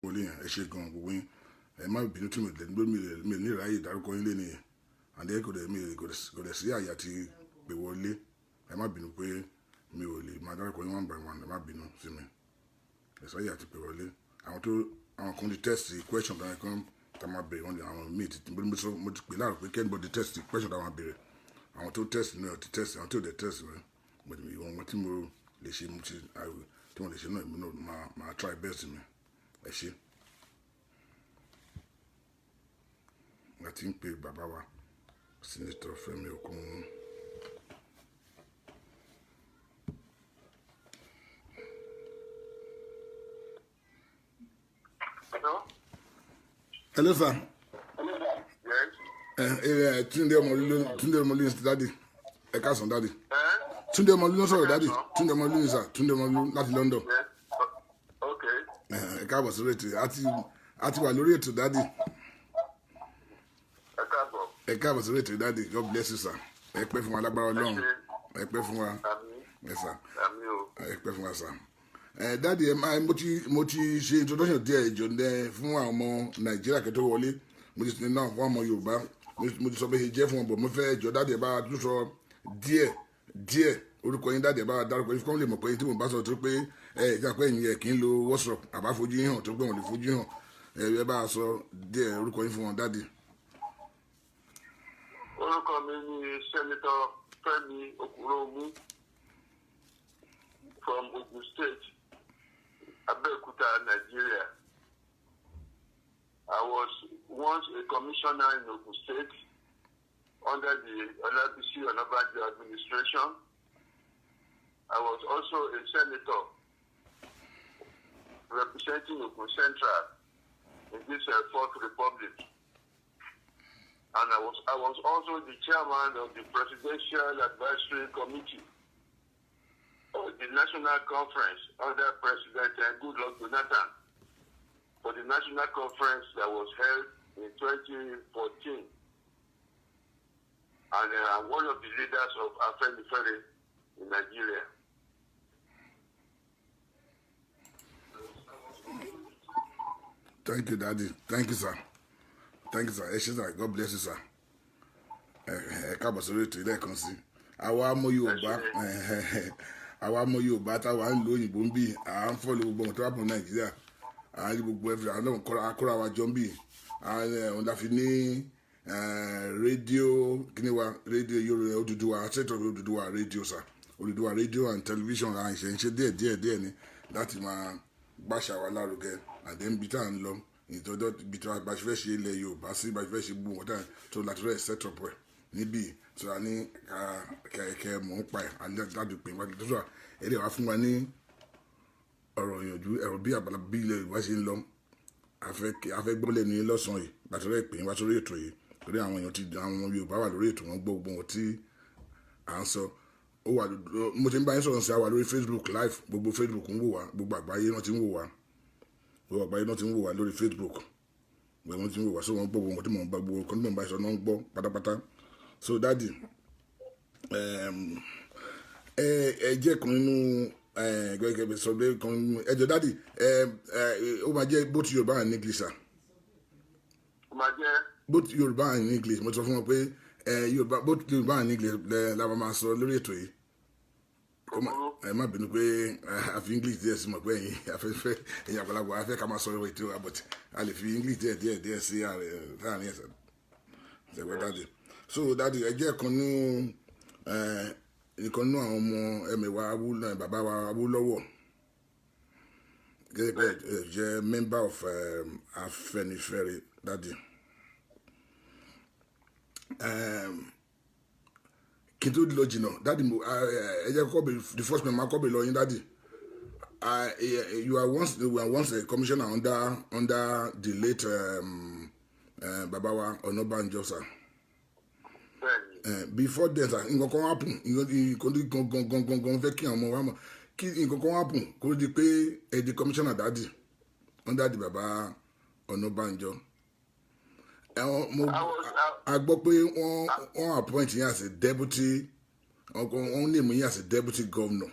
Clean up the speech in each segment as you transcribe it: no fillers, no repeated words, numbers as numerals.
Wọlé yẹn, ẹ ṣe gan gbogbo yín. Ẹ má bínú tí mi lè mi ní ìráyè ìdárúkọ yín lé nìyẹn, and then kò dẹ̀ mi kò dẹ̀ sí àyè àti pè wọlé. Ẹ má bínú pé mi ò lè máa dárúkọ yín one by one. Ẹ má bínú sí mi, ẹ sáyè àti pè wọlé. Àwọn tó àwọn kan ti text question kan kan tá a máa béèrè wọn lè, àwọn míì ti mo ti pè láàrú pé kí anybody text question tá a máa béèrè. Àwọn tó text náà ti text, àwọn tó dẹ̀ text rẹ, but ìwọ̀n wọn tí mo lè ṣe, mo ti tí mo lè ṣe náà, èmi náà máa try best mi. Ẹ ṣe. A ti ń pe bàbá wa, Senator Fẹ́mi Òkun. Hello? Hello, sir. Yes. Ẹ ẹ Túndé Ọmọlú, Túndé Ọmọlú ní daddy. Ẹ káàsán, daddy. Eh? Túndé Ọmọlú ló sọ̀rọ̀, daddy. Túndé Ọmọlú ní sir, Túndé Ọmọlú láti London. Yes. Okay. Ẹ káàbọ̀ sórí ètò. A ti wà lórí ètò, daddy. Ẹ káàbọ̀. Ẹ káàbọ̀ sórí ètò, daddy. God bless you, sir. Ẹ pẹ́ fún wa lágbára Ọlọ́run. Ẹ pẹ́ fún wa. Àmín. Ẹ sir. Àmín o. Ẹ pẹ́ fún wa, sir. Ẹ daddy, ẹ máa mo ti ṣe introduction díẹ̀ ìjọ ní fún àwọn ọmọ Nàìjíríà kí tó wọlé. Mo ti ṣe náà fún ọmọ Yorùbá. Mo ti sọ bẹ́ẹ̀ ṣe jẹ́ fún wọn bọ̀. Mo fẹ́ jọ, daddy, ẹ bá tún sọ díẹ̀ díẹ̀ orúkọ yín. Daddy, ẹ bá dárúkọ yín kọ́ lè mọ̀ pé tí mo bá sọ tó pé ẹ ìjà pé ẹ̀yin ẹ̀ kì í lo WhatsApp àbá fojú yín hàn tó pé wọ́n lè fojú hàn. Ẹ bá sọ díẹ̀ orúkọ yín fún wọn, daddy. Orúkọ mi ni Senator Fẹ́mi Okurounmu from Ogun State, Abeokuta, Nigeria. I was once a commissioner in Ogun State under the Olabisi Onabanjo administration. I was also a senator representing Ogun Central in this Fourth Republic. And I was also the chairman of the Presidential Advisory Committee of the National Conference under President Goodluck Jonathan for the National Conference that was held in 2014. And I'm one of the leaders of Afenifere in Nigeria. Thank you, Daddy. Thank you, sir. Thank you, sir. Ẹ ṣé, sir. God bless you, sir. Ẹ ẹ káàbọ̀ sórí ètò ilé ẹ̀kan sí. Àwa ọmọ Yorùbá, àwa ọmọ Yorùbá táwa ń lo òyìnbó ń bì, à ń follow gbogbo ohun tó wà pọ̀ Nàìjíríà. À ń rí gbogbo ẹ̀fẹ̀, àwọn náà akóra wa jọ ń bì. Òun la fi ní rédíò kíní wa, rédíò Yorùbá Odùduwà, ṣètò Odùduwà rédíò, sir. Odùduwà rédíò and television. À ń ṣe ń ṣe díẹ̀ díẹ̀ díẹ̀ ni láti máa gbàṣà wa lárugẹ àdé níbi tá à ń lọ ìtọ́jọ́ ibi tí a bá ṣe fẹ́ ṣe ilẹ̀ Yorùbá sí, bá ṣe fẹ́ ṣe gbogbo nǹkan tó láti rẹ̀ set up ẹ̀ níbí tó a ní kẹ̀kẹ́ mọ̀ ń pa ẹ̀ aládùn pé wá tó sọ ẹ̀ lè wá fún wa ní ọ̀rọ̀ ìyànjú ẹ̀rọ bí àbàlà bí ilẹ̀ Yorùbá ṣe ń lọ. A fẹ́ gbọ́ lẹ́nu yín lọ́sàn-án yìí láti rẹ̀ pè yín wá sórí ètò yìí torí àwọn èèyàn ti àwọn Yorùbá wà lórí ètò, wọn gbọ́ gbogbo wọn tí à ń sọ. Ó wà, mo ti ń bá yín sọ̀rọ̀ sí, a wà lórí Facebook live. Gbogbo Facebook ń wò wá, gbogbo àgbáyé náà ti ń wò wá, gbogbo àgbáyé náà ti ń wò wá lórí Facebook. Gbogbo wọn ti ń wò wá, so wọn gbọ́ gbogbo nǹkan tí mò ń bá, gbogbo nǹkan tí mò ń bá sọ náà ń gbọ́ pátápátá. So daddy, ẹ jẹ́ kan nínú gẹ́gẹ́ bí sọ pé kan nínú ẹ jọ, daddy, ẹ ẹ ó máa jẹ́ both Yorùbá and English, sir. Ó máa jẹ́ Both Yorùbá and English. Mo sọ fún wọn pé Yorùbá, both Yorùbá and English la máa sọ lórí ètò yìí. Ẹ má bínú pé a fi English díẹ̀ sí, mọ̀ pé ẹ̀yin afẹ́fẹ́, ẹ̀yin àgbàlagbà afẹ́ ká máa sọ ètò, but a lè fi English díẹ̀ díẹ̀ díẹ̀ sí àárín ẹ̀sẹ̀ ṣẹ̀gbẹ́, daddy. So daddy, ẹ jẹ́ kan nínú ìkan nínú àwọn ọmọ ẹ̀mẹ̀wá bàbá wa Awólọ́wọ̀, gẹ́gẹ́ bẹ́ẹ̀ ẹ jẹ́ member of Afẹ́nifẹ́re, daddy. Kí n tó lọ jìnnà, daddy, mo ẹ jẹ́ kọ́ bèrè the first man máa kọ́ bèrè lọ yín, daddy. You were once a commissioner under the late bàbá wa Ọ̀nàbànjọ, sir. Bẹ́ẹ̀ni. Before then, sir, nǹkan kan happen, nǹkan tó gan gan gan gan fẹ́ kí àwọn ọmọ wa mọ̀ kí nǹkan kan happen kó di pé ẹ di commissioner, daddy, under the bàbá Ọ̀nàbànjọ. Ẹ̀wọ̀n mo a gbọ́ pé wọ́n appoint yín as a deputy, wọ́n name yín as a deputy governor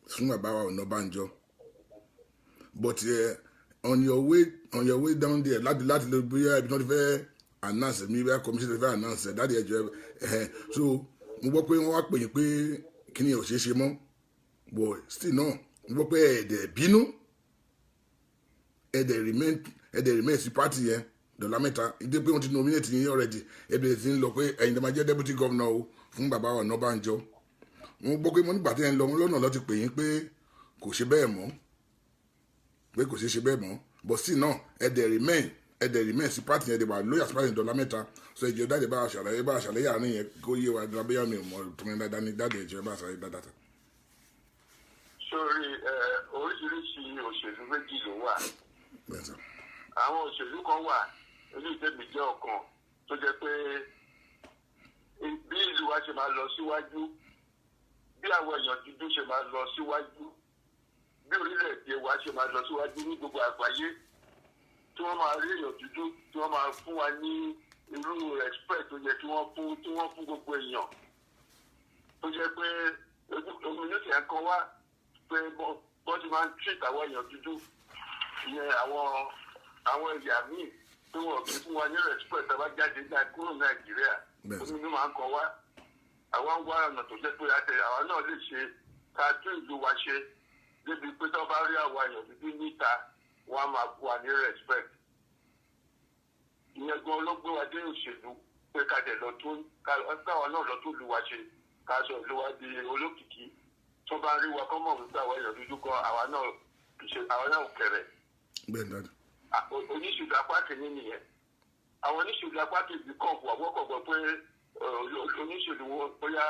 fún bàbá wa Ọ̀nàbànjọ, but On your way down there láti lè bóyá ibi tí wọ́n ti fẹ́ announce mi, bóyá commission ti fẹ́ announce ẹ̀, daddy, ẹ̀jọ̀ ẹ̀. So mo gbọ́ pé wọ́n wá pè yín pé kíni ò ṣeé ṣe mọ́, but still náà mo gbọ́ pé ẹ̀ẹ́dẹ̀ bínú, ẹ̀ẹ́dẹ̀ remain sí party yẹn dọ̀là mẹ́ta ìdí pé wọ́n ti nominate yín already. Ẹ̀ẹ́dẹ̀ ti ń lọ pé ẹ̀yin tó máa jẹ́ deputy governor o fún bàbá wa Ọ̀nàbànjọ. Mo gbọ́ pé mo nígbà tí ẹ̀ ń lọ lọ́nà lọ́ ti pè yín pé kò ṣe bẹ́ẹ̀ mọ́, pé kò ṣe ṣe bẹ́ẹ̀ mọ́, but still náà ẹ̀ẹ́dẹ̀ remain sí party yẹn, ẹ̀ẹ́dẹ̀ wà loyal sí party yẹn dọ̀là mẹ́ta. So ẹ̀jọ̀, daddy, bá a ṣàlàyé àárín yẹn kó yé wa dábẹ́yà. Mi ò mọ̀ tó mi dáadáa ní, daddy, ẹ̀jọ̀, bá a ṣàlàyé dáadáa. Sórí ẹ, oríṣiríṣi òṣèlú méjì ló wà. Bẹ́ẹ̀ sir. Àwọn òṣèlú kan wà, eléyìí tẹ̀mí jẹ́ ọ̀kan tó jẹ́ pé bí ìlú wa ṣe máa lọ síwájú, bí àwọn èèyàn dúdú ṣe máa lọ síwájú, bí orílẹ̀-èdè wa ṣe máa lọ síwájú ní gbogbo àgbáyé, tí wọ́n máa rí èèyàn dúdú, tí wọ́n máa fún wa ní irú respect tó yẹ kí wọ́n fún, tí wọ́n fún gbogbo èèyàn, tó jẹ́ pé omi ló ti ẹ̀ kọ́ wá pé bọ́ ti máa ń treat àwọn èèyàn dúdú ìyẹn, àwọn ẹ̀yà míì tí wọ́n kì í fún wa ní respect tá a bá jáde ní kúrò Nàìjíríà. Omi ló máa ń kọ wá. Àwa ń wá ọ̀nà tó jẹ́ pé àtẹ àwa náà lè ṣe ká tún ìlú wa ṣe débi pé tó bá rí àwa èèyàn dúdú níta, wọ́n á máa fún wa ní respect. Ìyẹn gan ló gbé wa dé òṣèlú pé ká dẹ̀ lọ tún káwa náà lọ tún ìlú wa ṣe, ká sọ ìlú wa di olókìkí, tó bá rí wa kọ́ mọ̀ wípé àwa èèyàn dúdú kan, àwa náà kì í ṣe, àwa náà kẹrẹ̀. Bẹ́ẹ̀ ni, daddy. Oníṣèlú apá kìíní nìyẹn. Àwọn oníṣèlú apá kejì kàn wà, wọ́n kàn gbọ́ pé oníṣèlú wọn, bóyá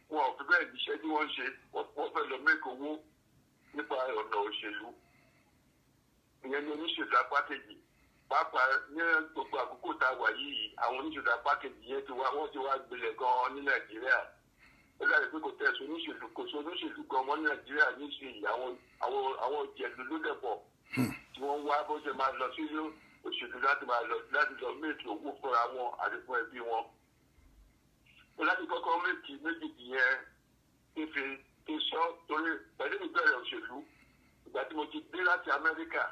wọn ò fi bẹ́ẹ̀ níṣẹ́ tí wọ́n ń ṣe, wọ́n fẹ́ lọ make owó nípa ọ̀nà òṣèlú. Ìyẹn ni oníṣèlú apá kejì. Pàápàá ní gbogbo àkókò tá a wà yìí, àwọn oníṣèlú apá kejì yẹn ti wá, wọ́n ti wá gbilẹ̀ gan-an ní Nàìjíríà. Ó dàbí pé kò tẹ̀sán oníṣèlú, kò sí oníṣèlú gan mọ́ ní Nàìjíríà nísìnyí. Àwọn òjẹ̀lú ló dẹ̀ pọ̀ tí wọ́n wá bó ṣe máa lọ sí òṣèlú láti máa lọ láti lọ make owó fúnra wọn àti fún ẹbí wọn. Mo láti kọ́kọ́ make méjèèjì yẹn kí n fi kí n sọ, torí pẹ̀lú ìbẹ̀rẹ̀ òṣèlú, ìgbà tí mo ti dé láti Amẹ́ríkà,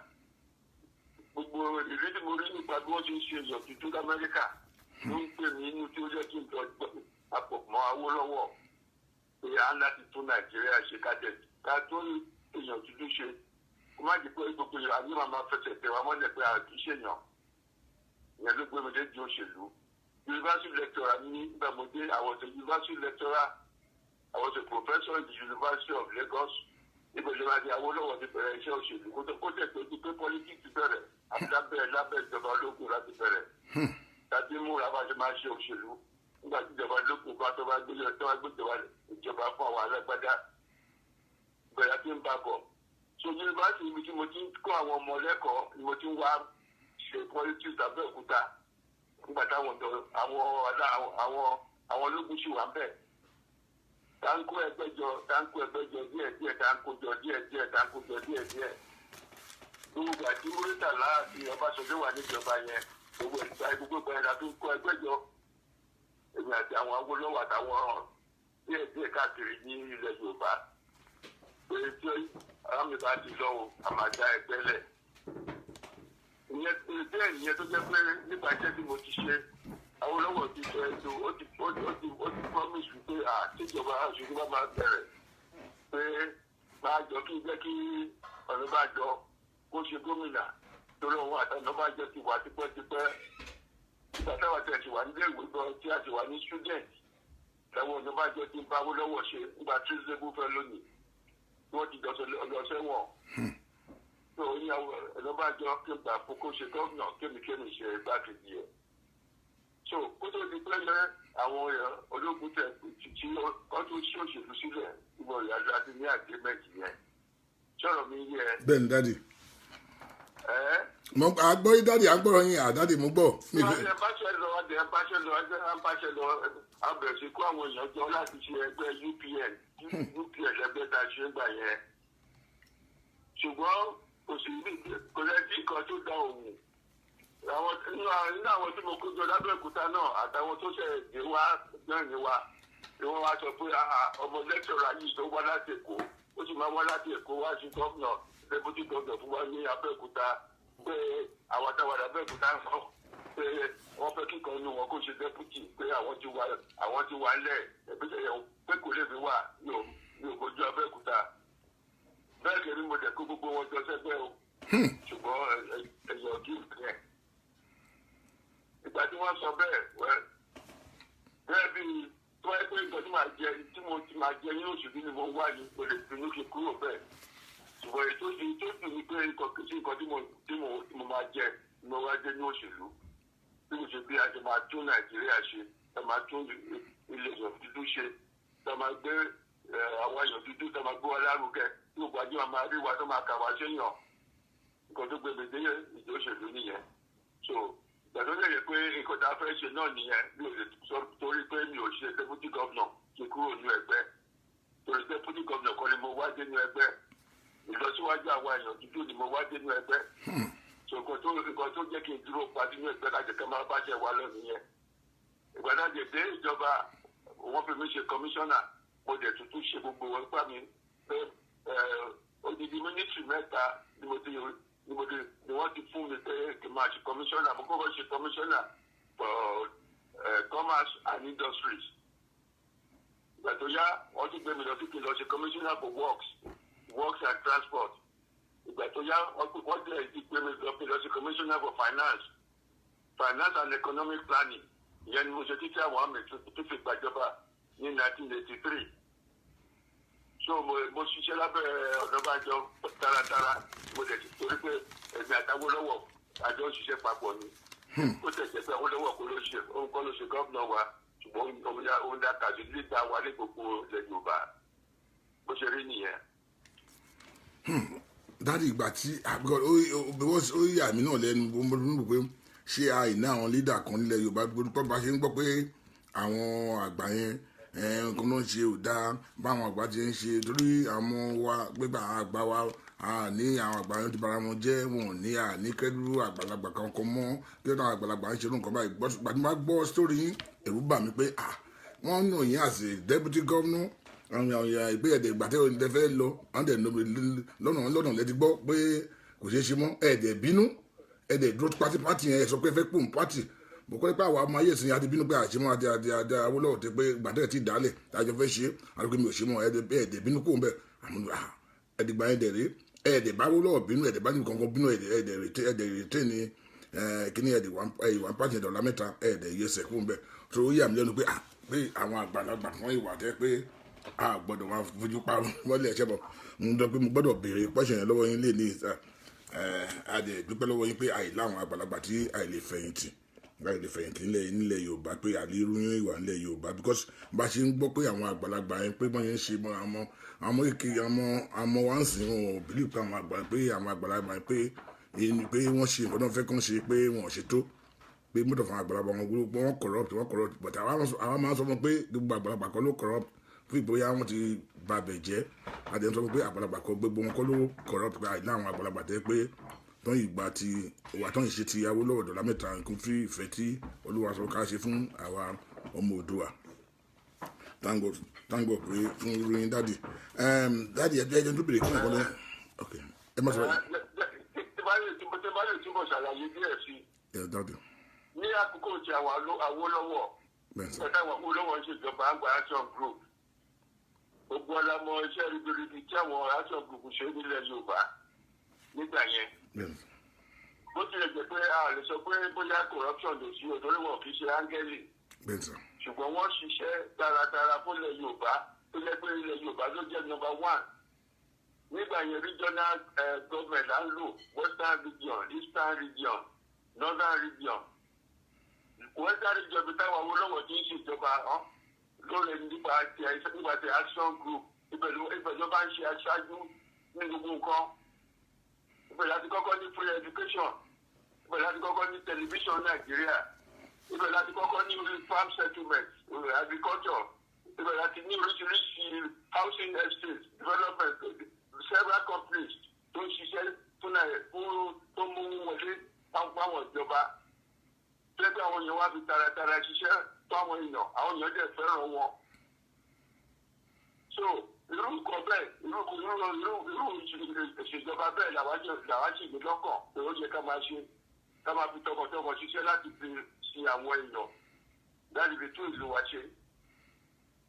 gbogbo ìrírí tí mo rí nípa bí wọ́n ti ń ṣe èèyàn tuntun lamẹ́ríkà ló ń pè mí inú tí ó jẹ́ kí n lọ papọ̀ mọ́ Awólọ́wọ̀ pé à ń láti tún Nàìjíríà ṣe, ká jẹ ká tó èèyàn dúdú ṣe, kó má jẹ́ pé gbogbo èèyàn ayé máa máa fẹsẹ̀ tẹ̀ wá mọ́lẹ̀ pé a kì í ṣèyàn. Ìyẹn ló gbé mi dé di òṣèlú. University lecturer ní nígbà mo dé. I was a university lecturer, I was a professor in the University of Lagos. Ibẹ̀ ló máa di Awólọ́wọ̀ ti bẹ̀rẹ̀ iṣẹ́ òṣèlú, kó tó kó tẹ̀ pé ti pé politics bẹ̀rẹ̀ àti lábẹ́ ìjọba ológun láti bẹ̀rẹ̀ tàbí múra bá ṣe máa ṣe òṣèlú nígbà tí ìjọba ológun bá tó bá gbé ìjọba fún àwọn alágbádá bẹ̀rẹ̀ àti ń bá bọ̀. So yunifásitì ibi tí mo ti ń kọ́ àwọn ọmọ lẹ́kọ̀ọ́ ni mo ti ń wá ṣe politics Abẹ́òkúta nígbà táwọn ọ̀dọ́ àwọn ológun ṣì wà bẹ́ẹ̀. Táǹkó ẹgbẹ́jọ, táǹkó ẹgbẹ́jọ díẹ̀ díẹ̀, táǹkó jọ díẹ̀ díẹ̀, táǹkó jọ díẹ̀ díẹ̀. Gbogbo àti Muritàlá àti Ọbásanjọ́ wà níjọba yẹn, gbogbo ìgbà gbogbo ìgbà yẹn la fi ń kó ẹgbẹ́jọ, èmi àti àwọn Awólọ́wọ̀ àtàwọn díẹ̀ díẹ̀ káàkiri ní ilẹ̀ Yorùbá, pé tí aráàlú bá ti lọ o, a máa dá ẹgbẹ́ lẹ̀. Ìyẹn bẹ́ẹ̀, ìyẹn tó jẹ́ pé nípa iṣẹ́ tí mo ti ṣe, Awólọ́wọ̀ ti sọ ètò, ó ti promise wípé àtijọba aṣojú bá máa bẹ̀rẹ̀ pé máa jọ kí jẹ́ kí Ọ̀nàbàjọ kó ṣe gómìnà, torí òun àti Ọ̀nàbàjọ ti wà tipẹ́tipẹ́. Nígbà táwọn tẹ̀ ti wà nílé ìwé gan, tí a ti wà ní student, lẹ́wọ̀n Ọ̀nàbàjọ ti ń bá Awólọ́wọ̀ ṣe nígbà tí ṣẹ́gun fẹ́ lónìí tí wọ́n ti jọ lọ sẹ́wọ̀n tó ní Ọ̀nàbàjọ kí n gbà fún kó ṣe gómìnà, kémi ṣe igbákejì ẹ̀. So kó tó di pé lẹ́ àwọn ológun tẹ̀ tí wọ́n tún ṣí òṣèlú sílẹ̀, ìwọ ìyájọ́ àti ní agreement yẹn. Sọ̀rọ̀ mi yẹ? Bẹ́ẹ̀ ni, daddy. Ẹ́. Mo àgbọ̀ yín, daddy, àgbọ̀rọ̀ yín, à daddy, mo gbọ́. Mi wọ́n ti báṣẹ lọ, wọ́n ti báṣẹ lọ, ẹgbẹ́ báṣẹ lọ, a bẹ̀rẹ̀ sí kó àwọn èèyàn jọ láti ṣe ẹgbẹ́ UPN. UPN ẹgbẹ́ tá a ṣe ń gbà yẹn, ṣùgbọ́n kò sí, kò lẹ́sí kan tó dá òun. Àwọn nínú àwọn tí mo kó jọ lábẹ́òkúta náà àtàwọn tó ṣẹ̀ dé wá náà ni wa ni wọ́n wá sọ pé, "Ah, ah, ọmọ lecturer yìí tó wá láti Èkó, ó Ó sì máa wá láti Èkó wá sí gómìnà, deputy governor fún wa ní Abẹ́òkúta, pé àwọn táwọn Abẹ́òkúta ń sọ pé wọ́n fẹ́ kíkan inú wọn kó ṣe deputy, pé àwọn ti wà lẹ̀ ẹ̀bí pé kò lè fi wà ní ògbójú Abẹ́òkúta. Bẹ́ẹ̀ kẹ́ni mo dẹ̀ kó gbogbo wọn jọ sẹ́gbẹ́ o, ṣùgbọ́n ẹ̀yọ̀ kí n kẹ́. Ìgbà tí wọ́n sọ bẹ́ẹ̀ wẹ́ bẹ́ẹ̀ bí tó wáyé pé nǹkan tí màá jẹ, tí mo ti máa jẹ ní oṣù bí ni mo wá ní, mo lè pinnu kí n kúrò bẹ́ẹ̀. Ṣùgbọ́n ètò dùn ní pé nǹkan kì í ṣe nǹkan tí mo máa jẹ ni mo wá dé ní òṣèlú, bí mo ṣe bí a ṣe máa tún Nàìjíríà ṣe, a máa tún ilẹ̀ èèyàn dúdú ṣe, tá a máa gbé àwọn èèyàn dúdú, tá a máa gbé wa lárugẹ, tí gbogbo ajé wa máa rí wa, tó máa kà wá séèyàn. Nǹkan tó gbé mi dé ìdí òṣèlú nìyẹn. So ìgbà tó lè yẹ pé nǹkan tá a fẹ́ ṣe náà nìyẹn, mi ò lè sọ torí pé mi ò ṣe deputy governor kí n kúrò ní ẹgbẹ́, torí deputy governor kọ́ ni mo wá dé ní ẹgbẹ́. Ìlọsíwájú àwọn èèyàn dúdú ni mo wá dé ní ẹgbẹ́. So nǹkan tó jẹ́ kí n dúró pa nínú ẹgbẹ́ láti kẹ́ máa bá ṣe wà lọ nìyẹn. Ìgbà náà dé dé ìjọba, wọ́n fi mí ṣe commissioner. Mo dẹ̀ tuntun ṣe gbogbo wọn gbà mí pé odidi ministry mẹ́ta ni wọ́n ti fún mi pé kí n máa ṣe commissioner. Mo kọ́kọ́ ṣe commissioner for commerce and industries. Ìgbà tó yá, wọ́n tún gbé mi lọ sí kí n lọ ṣe commissioner for works and transport. Ìgbà tó yá, wọ́n tẹ̀ ti gbé mi lọ kí n lọ ṣe commissioner for finance and economic planning. Ìyẹn ni mo ṣe títí àwọn àmì tó fi gbàjọba ní 1983. So mo ṣiṣẹ́ lábẹ́ Ọ̀nàbànjọ taratara. Mo dẹ̀ torí pé èmi àtàwólọ́wọ̀ àjọ ń ṣiṣẹ́ papọ̀ ni. Ó tẹ̀ jẹ́ pé Awólọ́wọ̀ kọ́ ló ṣe, òun kọ́ ló ṣe gómìnà wa, ṣùgbọ́n òun dá kàdé nígbà wa ní gbogbo ilẹ̀ Yorùbá. Bó ṣe rí nìyẹn. Daddy, ìgbà tí because ó yà mí náà lẹ́nu, mo rò pé ṣé àìní àwọn leader kan nílẹ̀ Yorùbá gbogbo bá ṣe ń gbọ́ pé àwọn àgbà yẹn, nǹkan náà ṣe ò dáa, báwọn àgbà ti ń ṣe, torí àwọn wa gbégbá àwọn àgbà wa ní àwọn àgbà yẹn ti bara wọn jẹ́, wọn ò ní àní kẹ́dúró àgbàlagbà kankan mọ́. Kí ló dáwọn àgbàlagbà ń ṣe irú nǹkan báyìí? Gbàtí mo bá gbọ́ story yín, ẹ̀rù bà mí pé wọ́n nù yín as a deputy governor, àwọn èèyàn ìgbé ẹ̀dẹ̀ ìgbà tẹ́ ẹ fẹ́ lọ, àwọn dẹ̀ lọ́nà lọ́nà lẹ́ti gbọ́ pé kò ṣeé ṣe mọ́. Ẹ̀ẹ́dẹ̀ bínú, ẹ̀ẹ́dẹ̀ dúró party party yẹn, ẹ̀ sọ pé ẹ fẹ́ pòun party. Mo kọ́ pé àwa ọmọ ayé ìsìn àti bínú pé àṣemọ́ àti Awólọ́wọ̀ tẹ pé gbàtẹ́ ti dálẹ̀ tájọ fẹ́ ṣe àti pé mi ò ṣe mọ́. Ẹ̀ẹ́dẹ̀ bínú kò ń bẹ̀, ẹ̀ẹ́dẹ̀gbà yẹn dẹ̀ rí, ẹ̀ẹ́dẹ̀ bá Awólọ́wọ̀ bínú, ẹ̀ẹ́dẹ̀ bá ní kankan bínú, ẹ̀ẹ́dẹ̀ retain ní kíní ẹ̀ẹ́dẹ̀ wà party ẹ̀dẹ̀ ọ̀la mẹ́ta, ẹ̀ẹ́dẹ̀ yẹsẹ̀ kó ń bẹ̀. Tó yà mí lẹ́nu pé àwọn àgbàlagbà kan ìwà tẹ́ pé a gbọ́dọ̀ máa fojú pa wọlé ẹ̀ṣẹ̀ bọ̀. Mo dọ̀ pé mo gbọ́dọ̀ béèrè pọ́ṣẹ̀ yẹn lọ́wọ́ yín lé ní ẹ̀. A dẹ̀ dúpẹ́ lọ́wọ́ yín pé àìláwọn àgbàlagbà tí àìlè fẹ̀yìntì nílẹ̀ Yorùbá, pé àlérú yín ìwà nílẹ̀ Yorùbá, because bá ṣe ń gbọ́ pé àwọn àgbàlagbà yẹn pé wọ́n yẹn ń ṣe àwọn kékeré, àwọn wa ń sìn, wọn ò believe pé àwọn àgbàlagbà yẹn pé wọ́n ṣe nǹkan tó fẹ́ kán ṣe, pé wọ́n ò ṣe tó, pé mọ́tò fún àgbàlagbà wọn gbogbo wọn corrupt. But àwa máa ń sọ fún pé gbogbo àgbàlagbà kan ló corrupt, fún ìbóyá wọn ti ba bẹ̀ jẹ́. Àti ẹni sọ pé àgbàlagbà kan, gbogbo wọn kọ́ ló corrupt, pé àìlá àwọn àgbàlagbà tẹ́ pé tán ìgbà tí wà tán ìṣe ti Awólọ́wọ̀ dọ̀là mẹ́ta nǹkan fún ìfẹ́ tí Olúwa sọ ká ṣe fún àwa ọmọ Oòduà. Thank God, thank God pé fún irú yín, daddy. Daddy, ẹ jẹ́ tó bèrè kí nǹkan lọ. Ok, ẹ má sọ. Tí bá lè túbọ̀ ṣàlàyé díẹ̀ sí i. Ẹ daddy. Ní àkókò tí àwọn Awólọ́wọ̀ Bẹ́ẹ̀ sọ. Ẹ̀ka àwọn Awólọ́wọ̀ ń ṣèjọba, àgbà Action Group, gbogbo ọlámọ iṣẹ́ ribiribi tí àwọn Action Group ṣe nílẹ̀ Yorùbá nígbà yẹn. Bẹ́ẹ̀ sọ. Bó tilẹ̀ jẹ́ pé a lè sọ pé bóyá corruption lè sí o, torí wọn kì í ṣe áńgẹ́lì, Bẹ́ẹ̀ sọ. ṣùgbọ́n wọ́n ṣiṣẹ́ taratara fúnlẹ̀ Yorùbá, tó jẹ́ pé ilẹ̀ Yorùbá ló jẹ́ number one nígbà yẹn. Regional government là ń lò: western region, eastern region, northern region. Western region bí táwọn Awólọ́wọ̀ ti ń ṣèjọba lórí nípa ti Action Group, ibẹ̀ ló bá ń ṣe aṣáájú ní gbogbo nǹkan. Ibẹ̀ láti kọ́kọ́ ní free education, ibẹ̀ láti kọ́kọ́ ní television Nàìjíríà, ibẹ̀ láti kọ́kọ́ ní farm settlement, agriculture, ibẹ̀ láti ní oríṣiríṣi housing estate development, several companies tó ń ṣiṣẹ́ fún fún tó mú wọlé fáwọn ìjọba, tó yẹ pé àwọn èèyàn wá fi taratara ṣiṣẹ́ tó àwọn èèyàn dẹ̀ fẹ́ràn wọn. So Irú nǹkan bẹ́ẹ̀, irú irú irú irú ìṣèjọba bẹ́ẹ̀ làwa ṣì ní lọ́kàn pé ó yẹ ká máa ṣe, ká máa fi tọkàntọkàn ṣiṣẹ́ láti fi sin àwọn èèyàn, láti fi tún ìlú wa ṣe.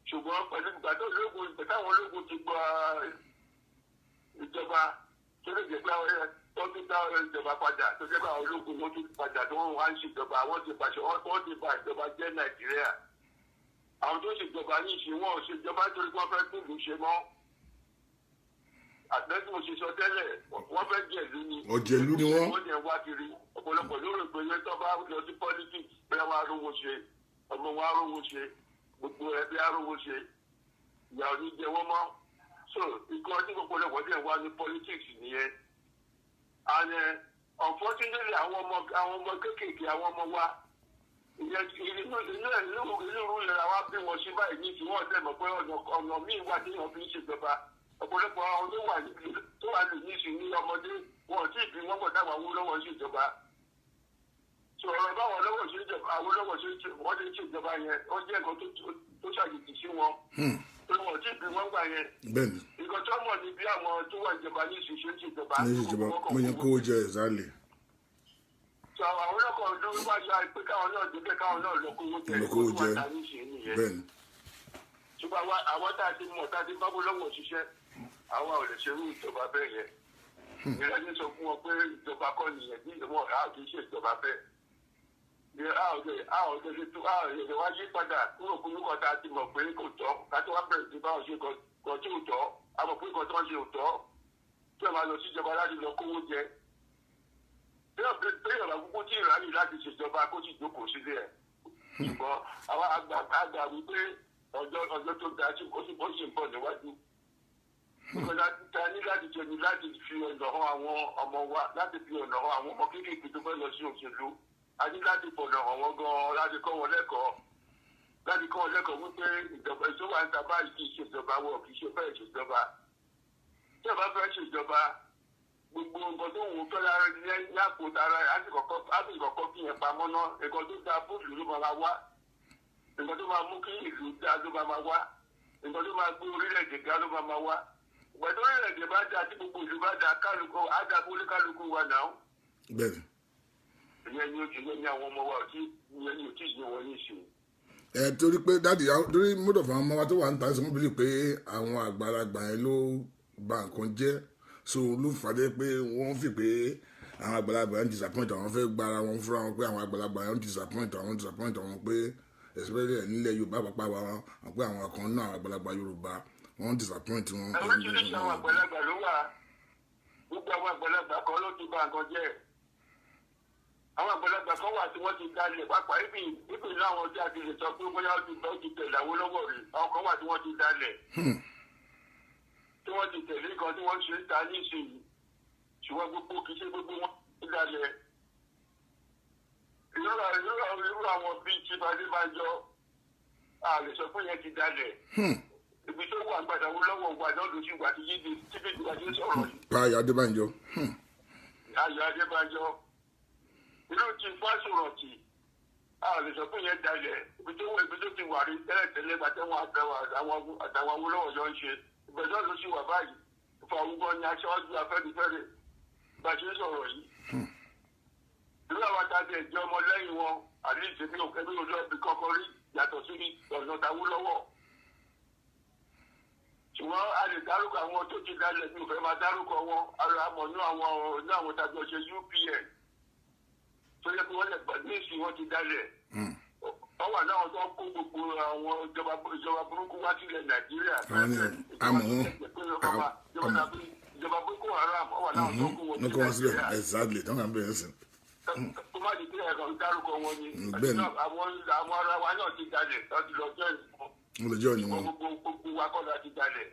Ṣùgbọ́n pẹ̀lú ìgbà tó ológun, ìgbà táwọn ológun ti gba ìjọba, tó lè jẹ́ pé àwọn tó tún dá ìjọba padà, tó jẹ́ pé àwọn ológun wọ́n tún padà tó wọ́n wá ń ṣèjọba, wọ́n ti pàṣẹ, wọ́n ti ba ìjọba jẹ́ Nàìjíríà. Àwọn tó ṣèjọba yìí ṣe, wọ́n ò ṣèjọba nítorí pé wọ́n fẹ́ tún ìlú ṣe mọ́. Àtẹ́tí mo ṣe sọ tẹ́lẹ̀, wọ́n fẹ́ jẹ̀lú ni. Ọ̀jẹ̀lú ni wọ́n. Wọ́n jẹ́ wá kiri. Ọ̀pọ̀lọpọ̀ ló rò pé yẹn tó bá lọ sí politics, bóyá wàá rówó ṣe, ọmọ wa rówó ṣe, gbogbo ẹbí á rówó ṣe, ìyà ò ní jẹ wọ́n mọ́. So ìkan tí ọ̀pọ̀lọpọ̀ dẹ̀ wá ní politics nìyẹn. And unfortunately, àwọn ọmọ kéékèèké, àwọn ọmọ wa, ìyẹn inú inú inú inú ìlera wa bí wọn ṣe báyìí ní tí wọ́n dẹ̀ mọ̀ pé ọ̀nà míì wà téèyàn fi ń ṣèjọba. Ọ̀pọ̀lọpọ̀ àwọn tó wà níbi tó wà lù ní ìsìn ní ọmọdé, wọn ò tí ì bí wọn kọ̀ dáwọn Awólọ́wọ̀ ṣèjọba. Sọ̀rọ̀ báwọn lọ́wọ́ ṣe ìjọba, Awólọ́wọ̀ ṣe wọ́n ṣe ń ṣèjọba yẹn, ó jẹ́ nǹkan tó ṣàjèjì sí wọn, tó wọn ò tí ì bí wọ́n gbà yẹn. Nǹkan tó mọ̀ ní bí àwọn tó wà ìjọba ní ìsìn ṣe ń ṣèjọba. Ní ìjọba mo yẹn kówó jẹ, exactly. Sọ àwọn ọlọ́kọ̀ ló wá yọ pé káwọn náà débẹ̀, káwọn náà lọ kówó jẹ. Lọ kówó jẹ. Tó wà ta ní ìsìn nìyẹn. Ṣùgbọ́n àwọn tá a ti mọ̀, tá a ti bá lọ́wọ́ ṣiṣẹ́, àwa ò lè ṣerú ìjọba bẹ́ẹ̀ yẹn. Ìrẹ́ni sọ fún wọn pé ìjọba kọ́ nìyẹn, bí ìwọ̀n a kì í ṣe ìjọba bẹ́ẹ̀. Ní a ò lè tó, a ò lè wá yí padà kúrò kúrò kan tá a ti mọ̀ pé kò tọ́, ká tó wá bẹ̀rẹ̀ sí báwọn ṣe kan tí ò tọ́. A mọ̀ pé nǹkan tí wọ́n ṣe ò tọ́, tí wọ́n máa lọ síjọba láti lọ kówó jẹ. Téèyàn bá kúkú tí ìráyè láti ṣèjọba, kó sì jókòó sílé ẹ̀. Ṣùgbọ́n àwọn àgbà wípé ọjọ́ tó da sí, ó sì ń bọ̀ níwájú. Nǹkan tá a ní láti ṣe ni láti fi ọ̀nà hàn àwọn ọmọ wa, láti fi ọ̀nà hàn àwọn ọmọ kéékèèké tó fẹ́ lọ sí òṣèlú. A ní láti fọ̀nà hàn wọ́n gan-an, láti kọ́ wọn lẹ́kọ̀ọ́ wípé ìjọba ìjọba ń ta báyìí kì í ṣe ìjọba wọ̀, kì í ṣe bẹ́ẹ̀ ṣèjọba. Tí ẹ bá fẹ́ ṣèjọba, gbogbo nǹkan tó wù ú fẹ́ lára ní àpò tara ẹ̀, á sì kọ́kọ́ fi yẹn pamọ́ ná. Nǹkan tó dáa fún ìlú ló máa wá, nǹkan tó máa mú kí ìlú dáa ló máa wá, nǹkan tó máa gbé orílẹ̀-èdè ga ló máa wá. Ìgbà tó orílẹ̀-èdè bá dáa, tí gbogbo ìlú bá dáa, kálukú á dáa fún oníkálukú wa náà. Ìyẹn ni àwọn ọmọ wa ò tí, ìyẹn ni ò tí ì yé wọn ní ìsìn. Ẹ torí pé daddy, torí mọ́tò fún àwọn ọmọ wa tó wà ń ta sí, wọ́n believe pé àwọn àgbàlagbà yẹn ló ba nǹkan jẹ́. So ló fàdé pé wọ́n fi pé àwọn àgbàlagbà yẹn disappoint àwọn, fẹ́ gbára wọn fúnra wọn pé àwọn àgbàlagbà yẹn disappoint àwọn, disappoint àwọn pé especially nílẹ̀ Yorùbá pàápàá wa, pé àwọn kan náà, àwọn àgbàlagbà Yorùbá, wọ́n disappoint wọn. Oríṣiríṣi àwọn àgbàlagbà ló wà. Gbogbo àwọn àgbàlagbà kan ló ti ba nǹkan jẹ́. Àwọn àgbàlagbà kan wà tí wọ́n ti dalẹ̀ pápá ibi láwọn tí a ti lè sọ pé bóyá ó ti tẹ̀lé Awólọ́wọ̀ rí. Àwọn kan wà tí wọ́n ti dalẹ̀, tí wọ́n ti tẹ̀lé nǹkan tí wọ́n ṣe ń ta ní ìsinyìí, ṣùgbọ́n gbogbo kì í ṣe gbogbo wọn ti dalẹ̀. Irú àwọn bíi Chief Adébánjọ, a lè sọ pé yẹn ti dalẹ̀. Ibi tó wà gbàdá Awólọ́wọ̀ wà náà ló sì wà tí yídi tí bí ìgbà tí ń sọ̀rọ̀ yìí. Pa Ayọ̀ Adébánjọ. Ayọ̀ Adébánjọ, irú ti Fásọ̀rántì, a lè sọ pé yẹn dalẹ̀. Ibi tó ti wà rí tẹ́lẹ̀tẹ́lẹ̀, gbàtẹ́wọ̀n àtàwọn Awólọ́wọ̀ jọ ń ṣe, ibẹ̀ náà ló sì wà báyìí. Ìfọwọ́gbọ́n ni aṣáájú Afẹ́nifẹ́re bá ṣe ń sọ̀rọ̀ yìí. Irú àwọn àtàkì ẹ̀jẹ̀ ọmọ lẹ́yìn wọn àbí ìsinmi òkè mi ò lọ́ọ̀bì kọ́kọ́ rí yàtọ̀ sí ọ̀nà tàwólọ́wọ̀. Ṣùgbọ́n a lè dárúkọ àwọn tó ti dalẹ̀, mi ò fẹ́ máa dárúkọ wọn. Ara mọ̀ ní àwọn tàbí ọ̀ṣẹ́ UPN tó yẹ kí wọ́n lè gbà ní ìsìn, wọn ti dalẹ̀. Wọ́n wà náà tó kó gbogbo àwọn ìjọba burúkú wá sílẹ̀ Nàìjíríà. Àwọn ni àmọ́ wọn. Ìjọba Boko Haram, wọ́n wà náà tó kó wọn ní kó wọn sílẹ̀, exactly, tí wọ́n kàn bẹ̀rẹ̀ sí. Kó má di pé ẹ̀rọ ń dárúkọ wọn ni. Àwọn ará wa náà ti dalẹ̀, wọ́n ti lọ jẹ́ ìfọ̀. Wọ́n lè jẹ́ òní wọn. Gbogbo wa kọ́ la ti dalẹ̀.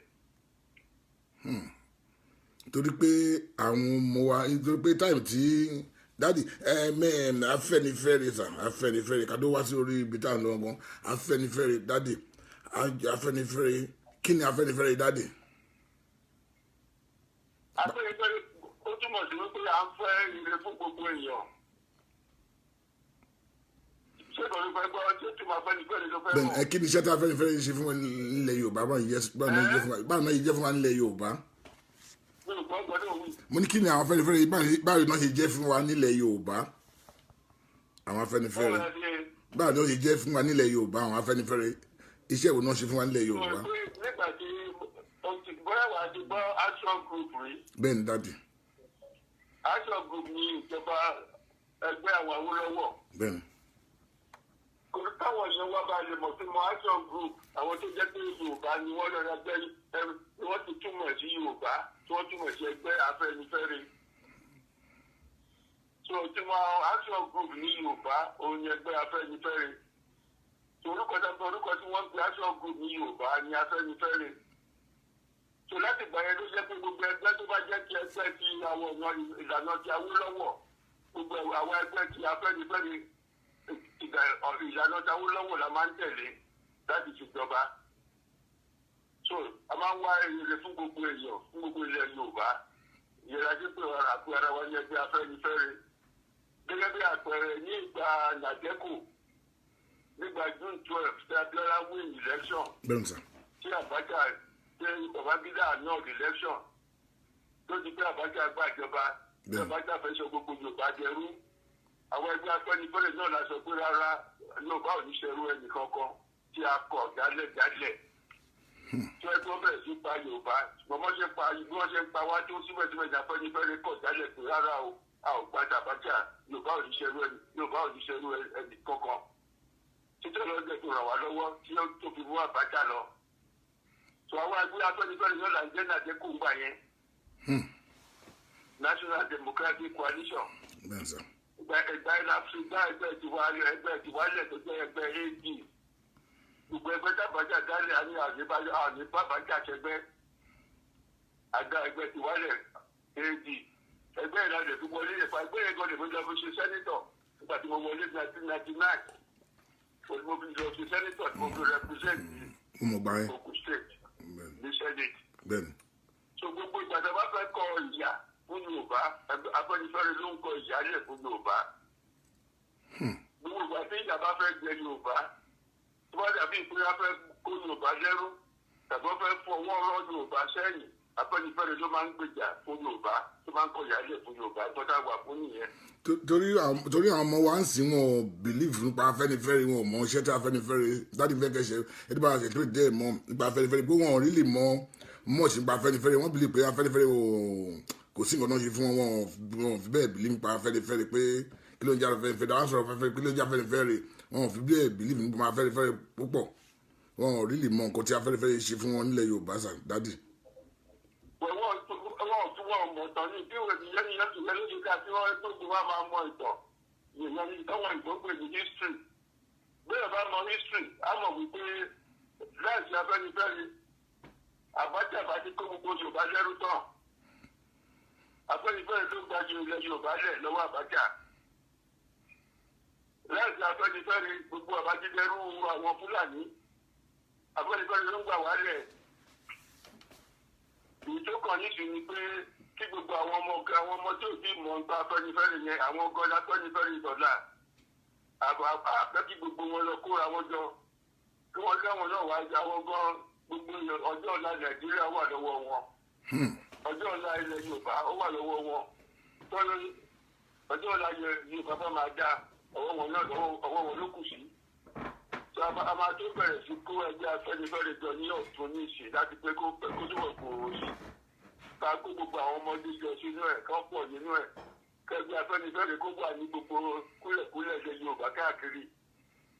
Torí pé àwọn ọmọ wa, torí pé time tí daddy ẹ mẹ́ẹ̀m Afẹ́nifẹ́re sà, Afẹ́nifẹ́re, ká tó wá sí orí ibi tá à ń lọ gan, Afẹ́nifẹ́re, daddy, Afẹ́nifẹ́re, kí ni Afẹ́nifẹ́re, daddy? Afẹ́nifẹ́re, ó túmọ̀ sí wípé à ń fẹ́ ire fún gbogbo èèyàn. Ṣé kò ló fẹ́ gbọ́ tí ó tún Afẹ́nifẹ́re ló fẹ́ Bẹ́ẹ̀ni. mọ̀? Ẹ kí ni iṣẹ́ tí Afẹ́nifẹ́re ṣe fún wa nílẹ̀ Yorùbá? Báwo náà yìí jẹ́ fún wa nílẹ̀ Yorùbá? Mi ò gbọ́ gbọ́dọ̀ wí. Mo ní kí ni àwọn Afẹ́nifẹ́re, báwo náà ṣe jẹ́ fún wa nílẹ̀ Yorùbá, àwọn Afẹ́nifẹ́re? Báwo la ṣe Báwo náà ṣe jẹ́ fún wa nílẹ̀ Yorùbá, àwọn Afẹ́nifẹ́re, iṣẹ́ wo náà ṣe fún wa nílẹ̀ mo Yorùbá? rò pé nígbà tí o ti bóyá wàá ti gbọ́ Action Group rí. Bẹ́ẹ̀ni, daddy. Action Group ní ìjọba ẹgbẹ́ àwọn Awólọ́wọ̀. Kò ní káwọn èèyàn wá bá lè mọ̀ sí mọ́ Action Group, àwọn tó jẹ́ pé Yorùbá ni wọ́n lọ́ra ẹgbẹ́ ni wọ́n ti túmọ̀ sí Yorùbá, tí wọ́n túmọ̀ sí ẹgbẹ́ Afẹ́nifẹ́re. So tí wọ́n Action Group ní Yorùbá, òun ni ẹgbẹ́ Afẹ́nifẹ́re. So orúkọ tó orúkọ tí wọ́n ń pe Action Group ní Yorùbá ni Afẹ́nifẹ́re. So láti gbà yẹn ló jẹ́ pé gbogbo ẹgbẹ́ tó bá jẹ́ ti ẹgbẹ́ ti àwọn ọ̀nà ìlànà ti Awólọ́wọ̀, gbogbo àwọn ẹgbẹ́ ti Afẹ́nifẹ́re, ìlànà ti Awólọ́wọ̀ la máa ń tẹ̀lé láti ṣèjọba. So a máa ń wá èrè fún gbogbo èèyàn, fún gbogbo ilẹ̀ Yorùbá. Ìyẹn la ṣe pé àpò ara wa ní ẹgbẹ́ Afẹ́nifẹ́re. Gẹ́gẹ́ bí àpẹẹrẹ, ní ìgbà NADECO, nígbà June 12 tí Abiola win election, Bẹ́ẹ̀ni sir. tí Abacha, tí Babangida annul election, tó ti pé Abacha gbàjọba, tí Abacha fẹ́ sọ gbogbo Yorùbá dẹrú, àwọn ẹgbẹ́ Afẹ́nifẹ́re náà la sọ pé rárá, Yorùbá ò ní ṣerú ẹnì kankan, tí a kọ̀ jálẹ̀jálẹ̀, tí wọ́n tó bẹ̀rẹ̀ sí pa Yorùbá. Ṣùgbọ́n wọ́n ṣe pa bí wọ́n ṣe ń pa wá tó, síbẹ̀síbẹ̀ ní Afẹ́nifẹ́re kọ̀ jálẹ̀ pé rárá o, a ò gbàdá Abacha, Yorùbá ò ní ṣerú ẹnì kankan, títí ọlọ́dẹ tó ràn wá lọ́wọ́ tí ó tó fi mú Abacha lọ. Tó àwọn ẹgbẹ́ Afẹ́nifẹ́re náà là ń jẹ́ NADECO ńgbà yẹn, National Democratic Coalition. Bẹ́ẹ̀ni sir. Ẹgbẹ́ ẹ̀ la fi gbá ẹgbẹ́ tiwa lẹ̀ tó jẹ́ ẹgbẹ́ AD. Gbogbo ẹgbẹ́ tábàjá dálẹ̀, àní àní bàbájá ṣẹgbẹ́ àgbà ẹgbẹ́ tiwa lẹ̀, AD. Ẹgbẹ́ ìlànà fi wọlé lè fa ẹgbẹ́ yẹn gan lè fi lọ fi ṣe senator nígbà tí mo wọlé 1999. Mo fi lọ ṣe senator tí mo fi represent Mo mọ̀ gbà yẹn. Ogun State ní Senate. So gbogbo ìgbà tó bá fẹ́ kọ ìyà fún Yorùbá, Afẹ́nifẹ́re ló ń kọ ìyálẹ̀ fún Yorùbá. Gbogbo ìgbà tí ìyà bá fẹ́ jẹ Yorùbá, tó bá dàbí ìpínlẹ̀ fẹ́ kó Yorùbá lẹ́rú tàbí wọ́n fẹ́ fọwọ́ rọ́ Yorùbá sẹ́yìn, Afẹ́nifẹ́re ló máa ń gbèjà fún Yorùbá, tó máa ń kọ ìyálẹ̀ fún Yorùbá. Tó wà fún nìyẹn. Torí àwọn ọmọ wa ń sìn, wọn ò believe nípa Afẹ́nifẹ́re, wọn ò mọ iṣẹ́ tí Afẹ́nifẹ́re. Daddy, fẹ́ kẹ́ ṣe ẹni bá ṣe tó dé mọ nípa Afẹ́nifẹ́re, pé wọn ò really mọ much nípa Afẹ́nifẹ́re. Wọ́n believe pé Afẹ́nifẹ́re ò kò sí nǹkan náà ṣe fún wọn. Wọn ò fi bẹ́ẹ̀ believe nípa Afẹ́nifẹ́re, pé kí ló ń jẹ́ Afẹ́nifẹ́re. Àwọn sọ̀rọ̀ Afẹ́nifẹ́re, kí ló ń jẹ́ Afẹ́nifẹ́re? Wọn ò fi bẹ́ẹ̀ believe nípa Afẹ́nifẹ́re púpọ̀. Wọn ò really mọ nǹkan tí Afẹ́nifẹ́re ṣe fún wọn nílẹ̀ Yorùbá sà, daddy. Wọ́n tún wọ́n mọ̀ tán ní bí wọ́n ìyẹn ní ìyẹn lójú ká tí wọ́n gbogbo wa máa mọ ìtàn. Ìyẹn ní táwọn ìgbó pè ní history. Bẹ́ẹ̀ bá mọ history, á mọ̀ wípé láìsí Afẹ́nifẹ́re, Abacha bá ti kó gbogbo Yorùbá lẹ́rú tán. Afẹ́nifẹ́re ló gba ju ilẹ̀ Yorùbá lẹ̀ lọ́wọ́ Abacha. Láìsí Afẹ́nifẹ́re, gbogbo àbájídẹ́rú àwọn Fúlàní. Afẹ́nifẹ́re ló ń gbà wálẹ̀. Èyí tó kàn nísìnyí ni pé kí gbogbo àwọn ọmọ tí ò tí mọ̀ nípa Afẹ́nifẹ́re yẹn, àwọn gan Afẹ́nifẹ́re ìdọ̀là, àfẹ́ kí gbogbo wọn lọ kóra wọn jọ, kí wọ́n dáwọn náà wá jáwọ́ gan. Gbogbo ọjọ́ ọ̀la Nàìjíríà wà lọ́wọ́ wọn, ọjọ́ ọ̀la ilẹ̀ Yorùbá ó wà lọ́wọ́ wọn. Tọ́lọ́ ọjọ́ ọ̀la Yorùbá bá máa dá ọwọ́ wọn náà, ọwọ́ wọn ló kù sí. Tó a máa tó bẹ̀rẹ̀ sí kó ẹgbẹ́ Afẹ́nifẹ́re jọ ní ọ̀tún ní ìsìn láti pé kó túbọ̀ gbòòrò sí, ká kó gbogbo àwọn ọmọdé jọ sínú ẹ̀, kán pọ̀ nínú ẹ̀, kẹgbẹ́ Afẹ́nifẹ́re kó wà ní gbogbo kúlẹ̀kúlẹ̀ ilẹ̀ Yorùbá káàkiri,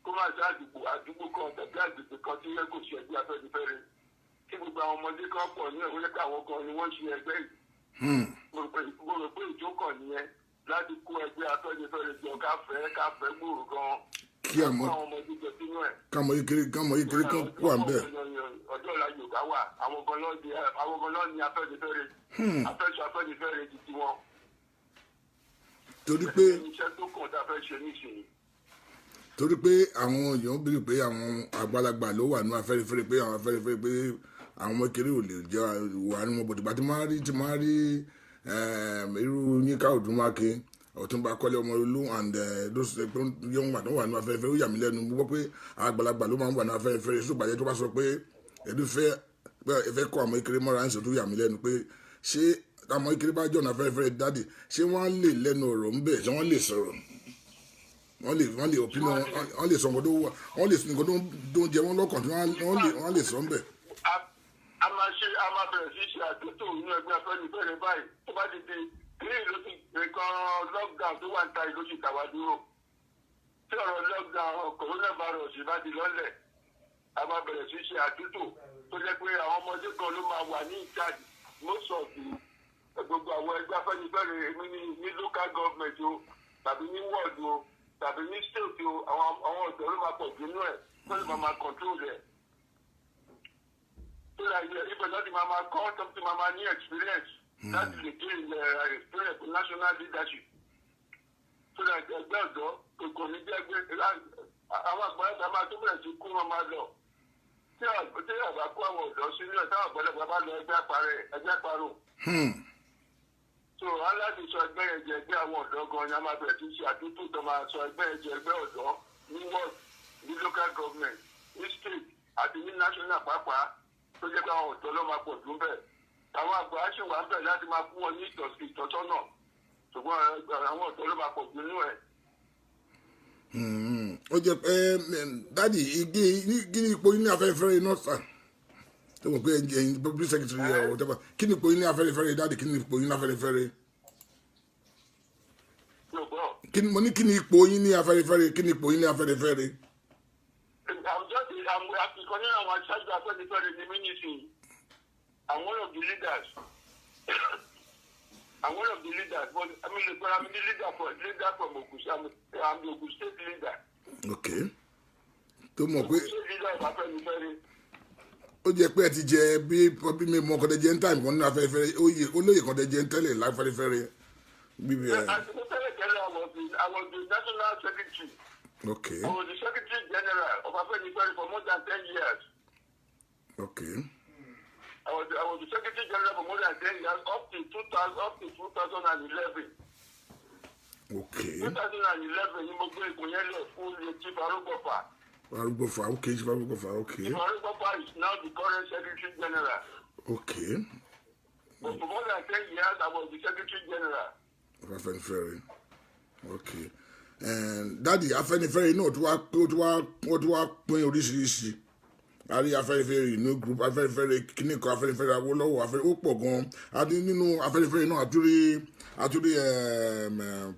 kó má sí àdúgbò kan tàbí àgbègbè kan tí yẹ kò sí ẹgbẹ́ Afẹ́nifẹ́re, kí gbogbo àwọn ọmọdé kan pọ̀ nínú ẹ̀, kó jẹ́ pé àwọn kan ni wọ́n ṣe ẹgbẹ́ yìí. Mo rò pé ìjókòó nìyẹn láti kó ẹgbẹ́ Afẹ́nifẹ́re jọ, ká fẹ́ gbòòrò gan. Kí àwọn àwọn ọmọdé jọ sínú ẹ̀. Káwọn kékeré kan wà ń bẹ̀. Ọjọ́ ọ̀la Yorùbá wà, àwọn gan lọ́ọ́ ní Afẹ́nifẹ́re, afẹ́sọ Afẹ́nifẹ́re ti tiwọn. Torí pé Iṣẹ́ tó kàn tá a fẹ́ ṣe nísìnyí. Torí pé àwọn èèyàn bíi pé àwọn àgbàlagbà ló wà ní Afẹ́nifẹ́re, pé àwọn Afẹ́nifẹ́re, pé àwọn ọmọ kékeré ò lè jẹ́ wà ní wọn bọ̀dùgbà tí máa rí irú Yínká Odùmákin. Ọ̀túnba Kọ́lé Ọmọlú and those young man tó wà ní Afẹ́nifẹ́re. Ó yà mí lẹ́nu, mo gbọ́ pé àgbàlagbà ló máa ń wà ní Afẹ́nifẹ́re, ṣùgbọ́n tó bá sọ pé ẹbí fẹ́ ẹ fẹ́ kọ́ àwọn kékeré mọ́ra ń sọ, tó yà mí lẹ́nu pé ṣé àwọn kékeré bá join Afẹ́nifẹ́re, daddy, ṣé wọ́n lè lẹ́nu ọ̀rọ̀ ńbẹ̀? Ṣé wọ́n lè sọ̀rọ̀? Wọ́n lè opinion, wọ́n lè sọ nǹkan tó wà, wọ́n lè sọ nǹkan tó ń jẹ wọ́n lọ́kàn tí wọ́n lè sọ ńbẹ̀? A máa ṣe, a máa bẹ̀rẹ̀ sí ṣe àtúntò inú ẹgbẹ́ Afẹ́nifẹ́re báyìí. Tó bá ti di ní ìlú ti nǹkan lockdown tó wà ń ta ìlú ti tà wá dúró. Tí ọ̀rọ̀ lockdown coronavirus bá di lọ́lẹ̀, a máa bẹ̀rẹ̀ sí ṣe àtúntò tó jẹ́ pé àwọn ọmọdé kan ló máa wà ní in charge most of the gbogbo àwọn ẹgbẹ́ Afẹ́nifẹ́re. Èmi ní local government o, tàbí ní ward o, tàbí ní state o, àwọn ọ̀dọ́ ló máa pọ̀ jù nínú ẹ̀ tó lè máa control rẹ̀, tó yà ilẹ̀ ibẹ̀ láti máa kọ́, tó ti máa ní experience láti lè gain experience for national leadership, tó yà ẹgbẹ́ ọ̀dọ́ kò ní jẹ́ ẹgbẹ́ àwọn àgbàlagbà máa tó bẹ̀rẹ̀ sí kú, wọn máa lọ. Tí àbá kó àwọn ọ̀dọ́ sínú ẹ̀, táwọn àgbàlagbà bá lọ, ẹgbẹ́ àparẹ́, ẹgbẹ́ àparò. So aláàbí sọ ẹgbẹ́ yẹn jẹ ẹgbẹ́ àwọn ọ̀dọ́ gan ni. A máa bẹ̀rẹ̀ sí ṣe àtúntò tó máa sọ ẹgbẹ́ yẹn jẹ ẹgbẹ́ ọ̀dọ́ ní ward, ní local government, ní state àti ní national pàápàá, tó jẹ́ pé àwọn ọ̀dọ́ ló máa pọ̀ jù bẹ́ẹ̀. Àwọn àgbà á sì wà ń bẹ̀ láti máa fún wọn ní ìtọ́sọ́nà, ṣùgbọ́n àwọn ọ̀dọ́ ló máa pọ̀ jù nínú ẹ̀. Ó jẹ́ pé, daddy, igi kí ni ipò yín ní Afẹ́nifẹ́re náà sà, tó mọ̀ pé ẹ̀yin public secretary ẹ̀ whatever? Kí ni ipò yín ní Afẹ́nifẹ́re, daddy? Kí ni ipò yín ní Afẹ́nifẹ́re? Yóò gbọ́. Kí ni mo ní? Kí ni ipò yín ní Afẹ́nifẹ́re? Kí ni ipò yín ní Afẹ́nifẹ́re? I'm just I'm ìkan nínú àwọn aṣáájú Afẹ́nifẹ́re ní mínísì. I'm one of the leaders. I'm one of the leaders, but I mean, but I'm the leader from Ogun State. I'm the Ogun State leader. Ok, tó mọ̀ pé Ogun State leader of Afẹ́nifẹ́re. Ó jẹ́ pé ẹ ti jẹ bí mi mọ ọkọ̀ tẹ jẹ́ ń time kan nínú Afẹ́nifẹ́re, oyè olóyè kan tẹ jẹ́ ń tẹ́lẹ̀ l'Afẹ́nifẹ́re bíbí ẹ. Àti tẹ́lẹ̀ tẹ́lẹ̀, I was the national secretary. I was the secretary general of Afẹ́nifẹ́re for more than 10 years. I was the secretary general for more than 10 years up to 2011. 2011 ni mo gbé ipò yẹn lẹ̀ fún Chief Arúgbọ̀fà. Arúgbófà, ok, Chief Arúgbófà, ok. Chief Arúgbọ̀fà is now the current secretary general. But for more than 10 years, I was the secretary general. Afẹ́nifẹ́re, ok. And daddy, Afẹ́nifẹ́re náà tó wá ó tó wá ó tó wá pín oríṣiríṣi. A rí Afẹ́nifẹ́re inú group, Afẹ́nifẹ́re kíní kan, Afẹ́nifẹ́re Awólọ́wọ̀, Afẹ́nifẹ́re ó pọ̀ gan. A ní nínú Afẹ́nifẹ́re náà, àtúrí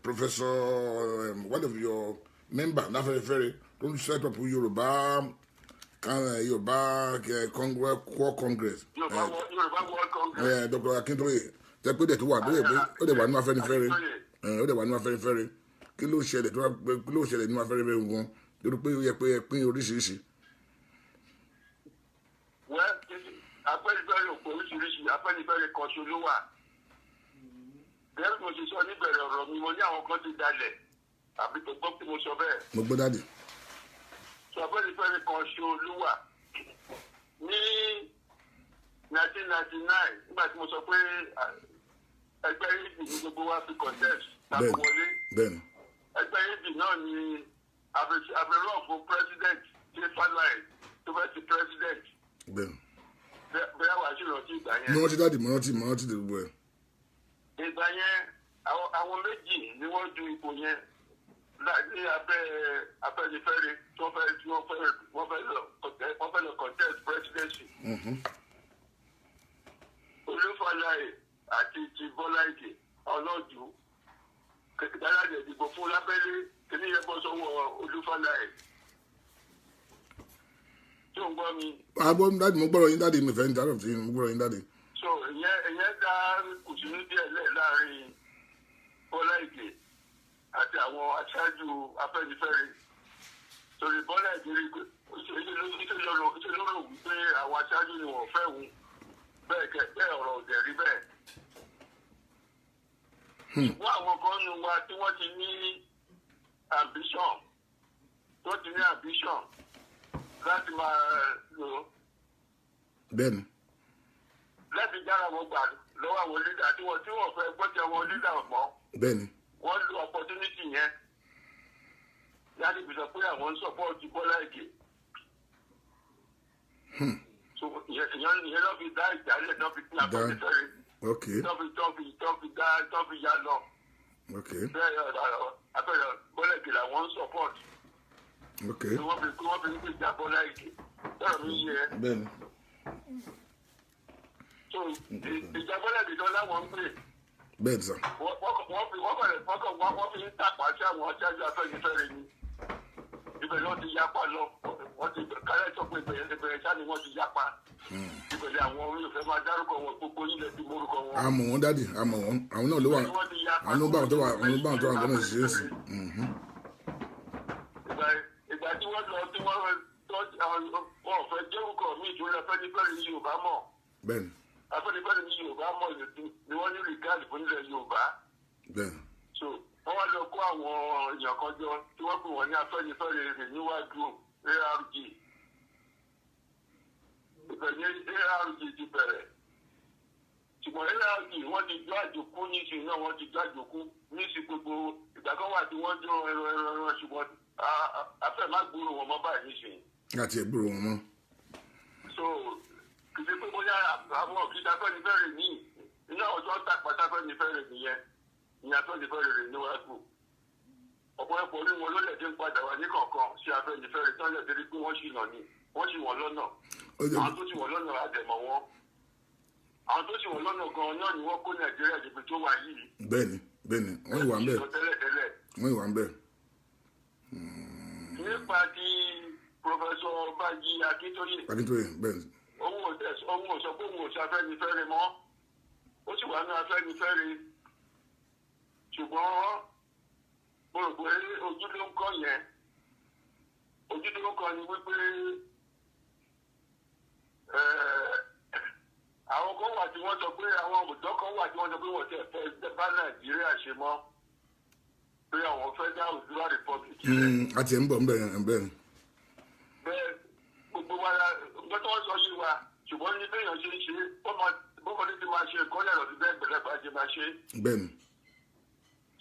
professor, one of your member l'Afẹ́nifẹ́re tó ń set up Yorùbá Congress, Core Congress. Yorùbá World Congress. Dr. Akintoye tẹ pé dẹ̀ tó wà tó yẹ pé ó dẹ̀ wà nínú Afẹ́nifẹ́re, ó dẹ̀ wà nínú Afẹ́nifẹ́re. Kí ló ṣẹlẹ̀ tó wà kí ló ṣẹlẹ̀ nínú Afẹ́nifẹ́re gan, lórí pé ó yẹ pé ẹ pín oríṣiríṣi? Well, Afẹ́nifẹ́re ò pé oríṣiríṣi. Afẹ́nifẹ́re kan ṣo ló wà. Gẹ́gẹ́ bí mo ṣe sọ níbẹ̀rẹ̀ ọ̀rọ̀ mi, mo ní àwọn kan ti dalẹ̀, àbí tó gbọ́ pé mo sọ bẹ́ẹ̀? Mo gbọ́, daddy. Sọ Afẹ́nifẹ́re kan ṣo ló wà. Ní 1999, nígbà tí mo sọ pé ẹgbẹ́ AD ní gbogbo wa fi contest tàbí wọlé, ẹgbẹ́ AD náà ni abẹ́rẹ́ fún president tí Fáláì tó fẹ́ ti president. Bóyá wàá sì rántí ìgbà yẹn. Mo rántí, daddy, mo rántí, mo rántí gbogbo ẹ̀. Ìgbà yẹn, àwọn méjì ni wọ́n du ipò yẹn ní abẹ́ Afẹ́nifẹ́re tí wọ́n fẹ́ tí wọ́n fẹ́ wọ́n fẹ́ lọ contest wọ́n fẹ́ lọ contest presidency. Olú Fálaè àti ti Bọ́lá Ìgè ọlọ́dún kẹ̀kẹ́ ìdìbò fún lábẹ́lé kíní yẹn bọ́ sọ́wọ́ Olú Fálaè. Tí ò ń gbọ́ mi? Àbọ̀, daddy, mo gbọ́dọ̀ yín, daddy. Mi fẹ́ ń darọ̀ tí mo gbọ́dọ̀ yín, daddy. So ìyẹn dá kùsùnú díẹ̀ lẹ̀ láàrin Bọ́lá Ìgè àti àwọn aṣáájú Afẹ́nifẹ́re, torí Bọ́lá Ìgè rí pé ṣe ló rò wípé àwọn aṣáájú ni wọ́n fẹ́ wù bẹ́ẹ̀ kẹ́ bẹ́ẹ̀, ọ̀rọ̀ òdẹ̀ rí bẹ́ẹ̀. Ṣùgbọ́n àwọn kan nu wa tí wọ́n ti ní ambition, tó ti ní ambition láti máa lò láti jára wọn gbà lọ́wọ́ àwọn leader tí wọ́n fẹ́ gbọ́ tí àwọn leader mọ́. Wọ́n lo opportunity yẹn láti fi sọ pé àwọn ń support Bọ́lá Ìgè. So ìyẹn lọ́ fi dá ìjálẹ̀ náà fi pín Afẹ́nifẹ́re, tó fi dá tó fi yá lọ. Bẹ́ẹ̀ afẹ́rẹ́ Bọ́lá Ìgè làwọn ń support. Tí wọ́n fi ń gbèjà Bọ́lá Ìgè lọ́rọ̀ mi yẹ. Bẹ́ẹ̀ni. So ìjà Bọ́lá Ìgè tó láwọn ń pè, Bẹ́ẹ̀ni sir. wọ́n fi wọ́n kọ̀ wọ́n kọ̀ wọ́n fi ń tàpá sí àwọn aṣáájú Afẹ́nifẹ́re ni. Ibẹ̀ ni wọ́n ti yapa lọ. Wọ́n ti kálẹ̀ sọ pé ìbẹ̀rẹ̀ sá ni wọ́n ti yapa. Ibẹ̀ ni àwọn orí òfẹ́ máa dárúkọ wọn, gbogbo yín lẹ ti mórúkọ wọn. A mọ̀ wọ́n, daddy, a mọ̀ wọ́n. Àwọn náà ló wà. Wọ́n ti yapa. Àwọn ló bá àwọn tó wà, àwọn ló bá àwọn tó wà gbọ́dọ̀ ṣe é sí. Ìgbà tí wọ́n lọ tí wọ́n wọn ò fẹ́ jẹ́rúkọ mi ìtura Afẹ́nifẹ́re ní Yorùbá mọ̀. Afẹ́nifẹ́re ní Yorùbá mọ̀ ni wọ́n ní regard fún ilẹ̀ Yorùbá. So wọ́n wá lọ kó àwọn èèyàn kan jọ tí wọ́n pè wọ́n ní Afẹ́nifẹ́re Renewal Group, ARG. Ibẹ̀ ní ARG ti bẹ̀rẹ̀, ṣùgbọ́n ARG wọ́n ti gbọ́ àjòkú níṣìí náà, wọ́n ti gbọ́ àjòkú níṣìí. Gbogbo ìgbà kan wà tí wọ́n jọ ẹran ẹran ẹran, ṣùgbọ́n afẹ́ má gbúrò wọn mọ́ báyìí níṣìí. Láti ẹ̀gbúrò wọn mọ́. So kì í ṣe pé bóyá àwọn òkìta Afẹ́nifẹ́re ní iná ọjọ́ tàpá Afẹ́nifẹ́re nìyẹn ní Afẹ́nifẹ́re Renewal Group. Ọ̀pọ̀lọpọ̀ orí wọn ló lẹ̀ dé ń padà wá ní kọ̀ọ̀kan sí Afẹ́nifẹ́re tán lẹ̀ dérí pé wọ́n ṣìnà ni, wọ́n ṣì wọ́n lọ́nà. Àwọn tó ṣì wọ́n lọ́nà, àdẹ̀mọ̀ wọn. Àwọn tó ṣì wọ́n lọ́nà gan-an náà ni wọ́n kó Nàìjíríà jìbì tó wà yìí. Bẹ́ẹ̀ni, wọ́n ìwà ń bẹ̀. Tẹ́lẹ̀tẹ́lẹ̀. Wọ́n ìwà ń bẹ̀. Nípa ti Professor Bánjí Akíntóyè, Akíntóyè, bẹ́ẹ̀ni. Òun ò sọ pé òun ò ṣe Afẹ́nifẹ́re mọ́. Ó sì wà ní Afẹ́nifẹ́re, ṣùgbọ́n mo rò pé ojú ló ń kọ́ yẹn. Ojú ló ń kọ́ ni wípé àwọn kan wà tí wọ́n sọ pé àwọn ọ̀dọ́ kan wà tí wọ́n sọ pé wọ́n tẹ̀ fẹ́ bá Nàìjíríà ṣe mọ́, pé àwọn fẹ́ dá Oòduà Republic sílẹ̀. Àti ẹ̀ ń bọ̀ ń bẹ̀ ń bẹ̀. Bẹ́ẹ̀ gbogbo wa la nǹkan tó wọ́n sọ yìí wa, ṣùgbọ́n ní bẹ́ẹ̀ yàn ṣe ń ṣe, bọ́mọdé ti máa ṣe nǹkan lẹ̀rọ̀ sí bẹ́ẹ̀ gbẹ̀lẹ́gbà ṣe máa ṣe.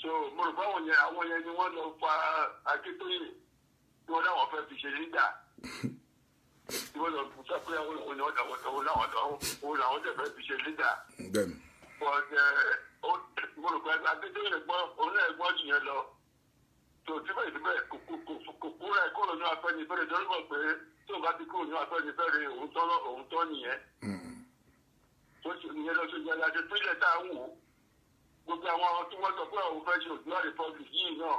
So mo rò pé àwọn yẹn ni wọ́n lọ fa Akíntóyè tí wọ́n láwọn fẹ́ fi ṣe leader, tí wọ́n lọ sọ pé òun làwọn tẹ̀ fẹ́ fi ṣe leader. But mo rò pé Akíntóyè gbọ́, òun náà gbọ́ jù yẹn lọ. Tó síbẹ̀síbẹ̀ kò kúrò ẹ̀ kúrò ní Afẹ́nifẹ́re, torí mọ̀ pé tó bá ti kúrò ní Afẹ́nifẹ́re, òun tọ́ nìyẹn. Tó ṣe ìyẹn lọ sójú aláṣẹ pílẹ̀ tá à ń wò. Gbogbo àwọn tí wọ́n sọ pé àwọn fẹ́ ṣe Oòduà Republic yìí náà,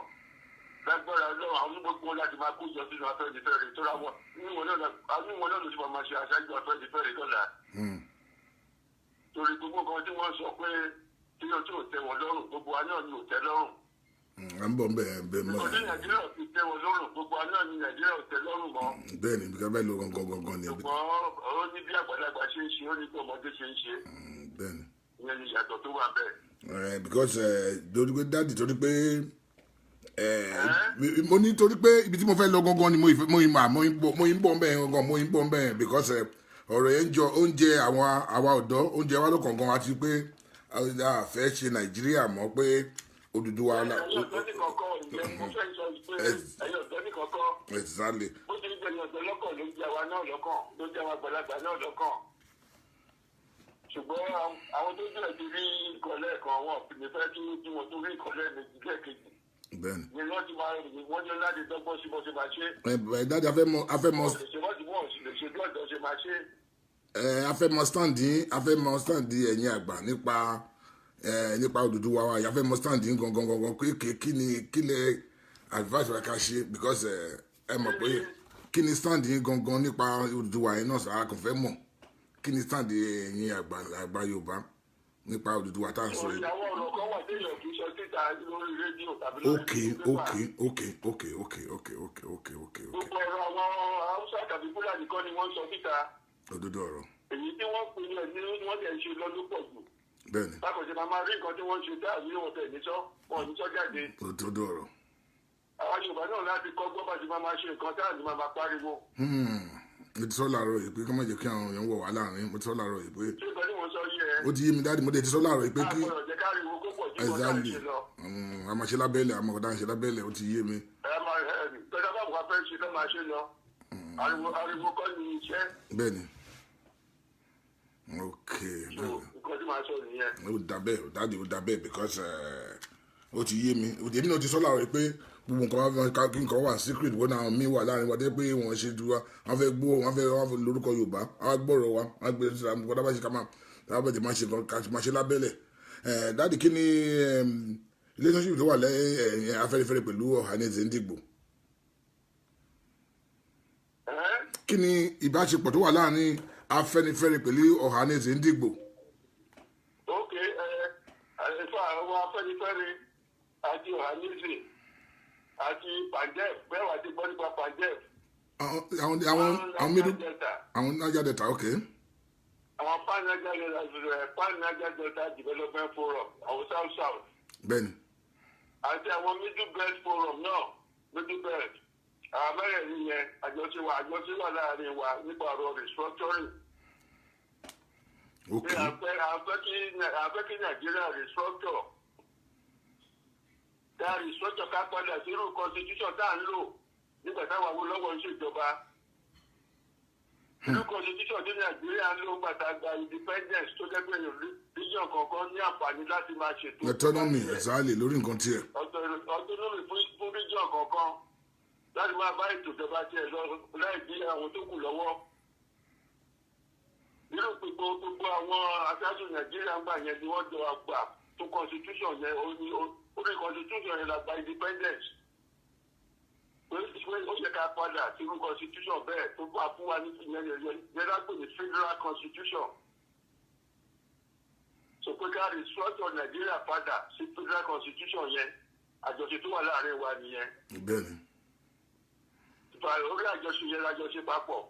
lágbára Ọlọ́run, àwọn gbogbo wọn láti máa kó jọ sínú Afẹ́nifẹ́re tó ra wọn nínú wọn náà ló ti máa ṣe aṣáájú Afẹ́nifẹ́re lọ́la, torí gbogbo kan tí wọ́n sọ pé tí yóò tí ò tẹ́ wọn lọ́rùn, gbogbo wa náà ni ò tẹ́ lọ́rùn. À ń bọ̀ ń bẹ̀ ń bẹ̀ mọ́. Nígbà tí Nàìjíríà ti tẹ́ wọn lọ́rùn, gbogbo wa náà ni Nàìjíríà ò tẹ́ lọ́rùn mọ́. Bẹ́ẹ̀ni, bí ká bẹ́ẹ̀ lọ gangan gangan ni. Ṣùgbọ́n ó ní bí àgbàlagbà ṣe ń ṣe, ó ní bí ọmọdé ṣe ń ṣe. Ìyẹn ni ìyàtọ̀ tó wà bẹ́ẹ̀. Because torí pé daddy, torí pé mo ní, torí pé ibi tí mo fẹ́ lọ gangan ni mo mo ń bọ̀ ń bẹ̀ gangan, mo ń bọ̀ ń bẹ̀, because ọ̀rọ̀ yẹn ń jọ oúnjẹ àwọn àwa ọ̀dọ́, oúnjẹ wa lọ́kàn gan, àti pé a fẹ́ ṣe Nàìjíríà mọ́, pé Odùduwà. Ẹ̀yin ọ̀dọ́ ní kọ̀ọ̀kan, ìyẹn mo fẹ́ sọ pé ẹ̀yin ọ̀dọ́ ní kọ̀ọ̀kan. Bó ti ń jẹ ẹ̀yin ọ̀dọ́ lọ́kàn ló ń jẹ àwa náà lọ́kàn, ló ń jẹ àwọn àgbàlagbà náà lọ́kàn. Ṣùgbọ́n àwọn tó jẹ́ ti rí ìkọ̀lẹ́ kan, wọn kò ní fẹ́ kí wọ́n tó rí ìkọ̀lẹ́ méjì lẹ́ẹ̀kejì. Ni wọ́n ti máa rìn, wọ́n ní láti dọ́gbọ́n sí bó ṣe máa ṣe. Ẹ ẹ daddy, a fẹ́ mọ a fẹ́ mọ. Wọ́n lè ṣe, wọ́n ti wọ́n sì lè ṣe bí ọ̀dọ́ ṣe máa ṣe. Ẹ a fẹ́ mọ stand yín, a fẹ́ mọ stand ẹ̀yin àgbà nípa Odùduwà wa. A fẹ́ mọ stand yín gangan gangan pé kí ni kí lẹ advice wa ká ṣe, because ẹ mọ̀ pé kí ni stand yín gangan nípa Odùduwà yẹn náà. Sàrà kò fẹ́ mọ̀ kí ni stand ẹ̀yin àgbà àgbà Yorùbá nípa Odùduwà tá à ń sọ yìí. Ìyàwó ọ̀rọ̀ kan wà téèyàn kì í sọ síta lórí rédíò tàbí lórí newspaper. Ok. Gbogbo ọ̀rọ̀ àwọn Haúsá tàbí Fúlàní kan ni wọ́n sọ síta. Òdodo ọ̀rọ̀. Èyí tí wọ́n pè ní ẹ̀ ní wọ́n tẹ̀ ń ṣe lọ ló pọ̀ jù. Bákan ṣe máa máa rí nǹkan tí wọ́n ń ṣe táàbí wọn tẹ̀ ní sọ, wọn ò ní sọ jáde. Òdodo ọ̀rọ̀. Àwọn Yorùbá náà láti kọ́ gbọ́ bá ti máa máa ṣe nǹkan táàbí máa máa pariwo. Mo ti sọ láàárọ̀ yìí pé kí wọ́n má jẹ́ kí àwọn èèyàn wọ̀ wá láàrin. Mo ti sọ láàárọ̀ yìí pé Ṣé ìgbà tí mo sọ yẹ ẹ? Ó ti yé mi, daddy. Mo dẹ̀ ti sọ láàárọ̀ yìí pé kí A gbọ́dọ̀ jẹ́ káriwo kó pọ̀ ju kó tá à ń ṣe lọ. A máa ṣe lábẹ́lẹ̀, àmọ́ ọ̀dà ń ṣe lábẹ́lẹ̀, ó ti yé mi. Ẹ máa ẹ tọ́jà bá wà fẹ́ ṣe kó máa ṣe lọ. Ariwo ariwo kọ́ ni iṣẹ́. Bẹ́ẹ̀ ni, ok. So Bẹ́ẹ̀ nǹkan tí màá sọ nìyẹn. Ó dà bẹ́ẹ̀, daddy, ó dà bẹ́ẹ̀, because ó ti yé mi. Èmi náà ti sọ láàárọ̀ yìí pé gbogbo nǹkan wá fẹ́ kí nǹkan wà secret, wọ́n náà mí wà láàrin wa dé pé wọ́n ṣe ju wa, wọ́n fẹ́ gbọ́, wọ́n fẹ́ lórúkọ Yorùbá, wọ́n á gbọ́rọ̀ wa, wọ́n á gbé síra nǹkan dábàá ṣe, ká máa dábàá ti máa ṣe nǹkan ká máa ṣe lábẹ́lẹ̀. Daddy, kí ni relationship tó wà lẹ́yìn Afẹ́nifẹ́re pẹ̀lú Ohanaeze Ndigbo? Ẹ́ Kí ni ìbáṣepọ̀ tó wà láàrin Afẹ́nifẹ́re pẹ̀lú Ohanaeze Ndigbo? Ok, ẹ ẹ̀fọ́ àwọn Afẹ́nifẹ́re àti Ohanaeze àti PANDEF, bẹ́ẹ̀ wà ti gbọ́ nípa PANDEF. Àwọn middle Delta. Àwọn Niger Delta, ok. Àwọn Pan Niger Delta Development Forum, àwọn South South Bẹ́ẹ̀ni. Àti àwọn Middle Belt Forum náà, Middle Belt, àwọn mẹ́rẹ̀ẹ̀rin yẹn, àjọṣe wà láàrin wa nípa ọ̀rọ̀ restructuring. Pé a fẹ́ kí Nàìjíríà restructure, ká restructure, ká padà sírú constitution tá à ń lò nígbà táwọn Awólọ́wọ̀ ń ṣèjọba, irú constitution tí Nàìjíríà ń lò gbàtà gba independence, tó jẹ́ pé region kọ̀ọ̀kan ní àǹfààní láti máa ṣètò Autonomy, exactly, lórí nǹkan tiẹ̀. Autonomy fún region kọ̀ọ̀kan láti máa bá ètò ìjọba tiẹ̀ lọ láì dí àwọn tó kù lọ́wọ́. Irú gbogbo àwọn aṣáájú Nàìjíríà ń gbà yẹn ni wọ́n jọ àgbà tó constitution yẹn. Ó ní orí constitution yẹn la gba independence, pé ó yẹ ká padà sírú constitution bẹ́ẹ̀ tó bá fún wa ní ìyẹn yẹn lágbè ní federal constitution. So pé ká restructure Nàìjíríà padà sí federal constitution yẹn, àjọṣe tó wà láàrin wa nìyẹn. Bẹ́ẹ̀ni. Orí àjọṣe yẹn lájọṣe papọ̀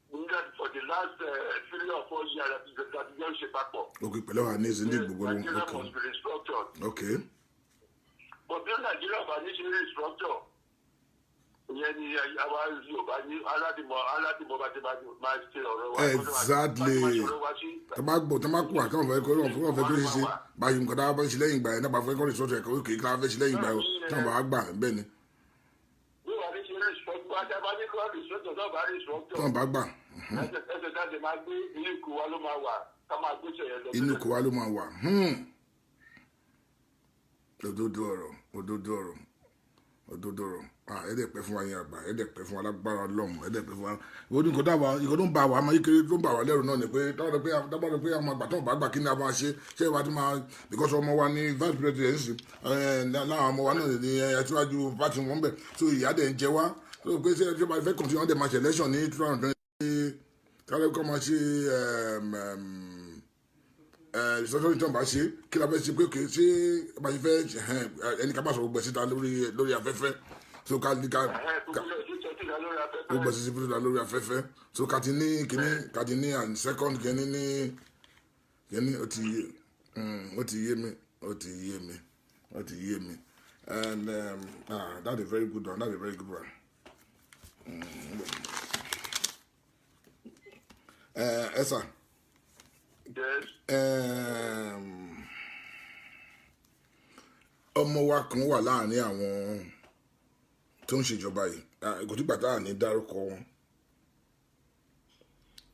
nígbà for the last 3 or 4 years láti jọ ṣe papọ̀. Ok, pẹ̀lú Ohanaeze Ndigbo gbogbo. Nigeria must be restructured. But bí Nàìjíríà bá ní ṣe restructure, ìyẹn ni àwa Yorùbá ní aládìmọ̀ bá ti máa ṣe ọ̀rọ̀ wa. Exactly. Tó bá gbọ́, tó bá kú àkàwọn fẹ́ kó wọ́n fẹ́ kó ṣe ṣe báyìí, nǹkan tá a bá ṣe lẹ́yìn ìgbà yẹn náà, bá fẹ́ kó restructure ẹ̀kọ́ òkè kí a fẹ́ ṣe lẹ́yìn ìgbà yẹn táwọn bá gbà, bẹ́ẹ̀ ni. Bí wàá ní ṣe restructure, wá dábàá ní kó restructure náà bá restructure. Táwọn bá gbà. Ẹsẹ̀ tá a ṣe máa gbé, inú ikú wa ló máa wà, ká máa gbé ṣẹ̀yẹ lọ. Inú kò wá ló máa wà. Òdodo ọ̀rọ̀, òdodo ọ̀rọ̀, òdodo ọ̀rọ̀. Ah, ẹ dẹ̀ pẹ́ fún wa yẹn àgbà, ẹ dẹ̀ pẹ́ fún wa lágbára Ọlọ́run, ẹ dẹ̀ pẹ́ fún wa. Ìwọ ní nǹkan dábàá, nǹkan tó ń ba wa máa yíkéré, tó ń bà wá lẹ́rù náà ni pé dábàá pé àwọn àgbà tó ń bá gbà, kí ni a máa ṣe? Ṣé ìwà tó máa, because ọmọ wa ní vice president sì láwọn ọmọ wa náà ní aṣíwájú party wọn bẹ̀, so ìyá dẹ̀ ń jẹ wá. So pé ṣé ṣé máa fẹ́ continue, wọ́n dẹ̀ máa ṣe election ní 2020, kálẹ̀ kọ́ máa ṣe ìsọfúnni tí wọn bá ṣe, kí la fẹ́ ṣe? Pé kì í ṣe bá ṣe fẹ́ ẹni ká bá sọ gbogbo ẹ̀ síta lórí afẹ́fẹ́, so ká gbogbo ẹ̀ síta lórí afẹ́fẹ́, so ká ti ní kíní, ká ti ní and second kíní ní kíní. Ó ti yé mi, ó ti yé mi, ó ti yé mi. And ah, that's a very good one, that's a very good one. Ẹ sà. Yes. Ọmọ wa kan wà láàrin àwọn tó ń ṣèjọba yìí. Ah, kò tí gbàtà ní dárúkọ wọn,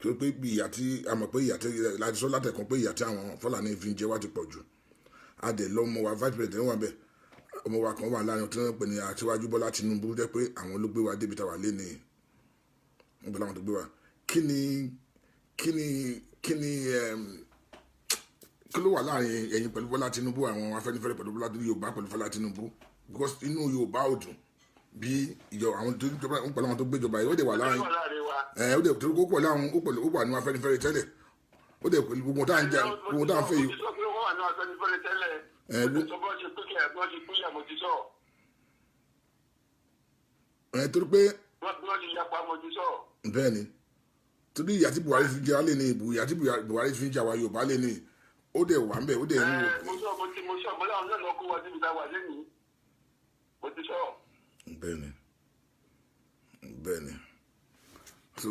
torí pé bí ìyà tí a mọ̀ pé ìyà tí láti sọ látẹ̀kọ́ pé ìyà tí àwọn Fúlàní fi ń jẹ wá ti pọ̀ jù. A dẹ̀ lọ́mọ wa vice president wà bẹ́ẹ̀. Ọmọ wa kan wà láàrin tí wọ́n pè ní Aṣíwájú Bọ́lá Tinubu, jẹ́ pé àwọn ló gbé wa débi táwa lé ní níbo làwọn tó gbé wa. Kí ni kí ló wà láàrin ẹ̀yin pẹ̀lú Bọ́lá Tinubu, àwọn Afẹ́nifẹ́re pẹ̀lú Bọ́lá, Yorùbá pẹ̀lú Bọ́lá Tinubu? Because inú Yorùbá ò dùn bí ìjọ àwọn tó ń jọba pẹ̀lú àwọn tó gbéjọba yìí, ó dẹ̀ wà láàrin Wà láàrin wa. Ẹ ó dẹ̀ torí kó pẹ̀lú àwọn, ó pẹ̀lú, ó wà ní Afẹ́nifẹ́re tẹ́lẹ̀, ó dẹ̀ pẹ̀lú gbogbo tá à ń jà, gbogbo tá à ń fẹ́ yìí. Mo ti sọ pé wọ́n wà ní Afẹ́nifẹ́re tẹ́lẹ̀. Ẹ, Mo ti sọ bọ́ ṣe pínkẹ́, bọ́ ṣe pínyà, mo ti sọ. Ẹ torí pé Wọ́n ti yapa, mo ti sọ. Bẹ́ẹ̀ ni, torí ìyà tí Buhari fi jẹ wá lé ní ìbò, ìyà tí Buhari fi jẹ àwa Yorùbá lé ní, ó dẹ̀ wà ń bẹ̀, ó dẹ̀ ń wò. Ẹ, mo sọ, mo ti mo sọ, mo láwọn náà lọ kó wa níbi tá a wà lẹ́yìn. Mo ti sọ. Bẹ́ẹ̀ ni, bẹ́ẹ̀ ni. So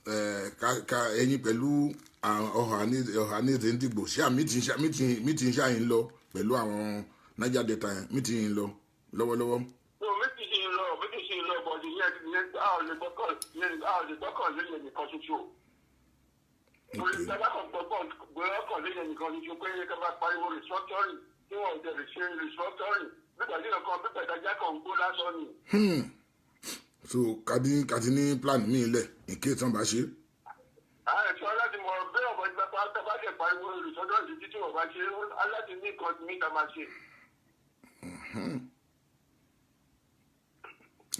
Ká ẹ̀yin pẹ̀lú Ohanaeze Ndigbo, ṣé à meeting ṣáà ń lọ pẹ̀lú àwọn Niger Delta yẹn? Meeting ń lọ lọ́wọ́lọ́wọ́? No, meeting ṣì ń lọ, meeting ṣì ń lọ, but ìyẹn a ò lè gbọ́kàn lé yẹn nìkan ṣoṣo. Orí sábà kan gbọ́kàn lé yẹn nìkan ṣoṣo pé ká bá pariwo restructuring tí wọ́n ò dẹ̀ lè ṣe restructuring, nígbà tí nǹkan pípẹ́ ìdájà kan ń gbó lásán ni. So kàdí ní plan míì lẹ̀ in case wọ́n bá ṣe. Àìsàn aláti mọ bẹ́ẹ̀, ọ̀bọ̀ ìgbà pátá bá dẹ̀ pariwo restructuring títí tí wọ́n bá ṣe, aláti ní nǹkan mi ta máa ṣe.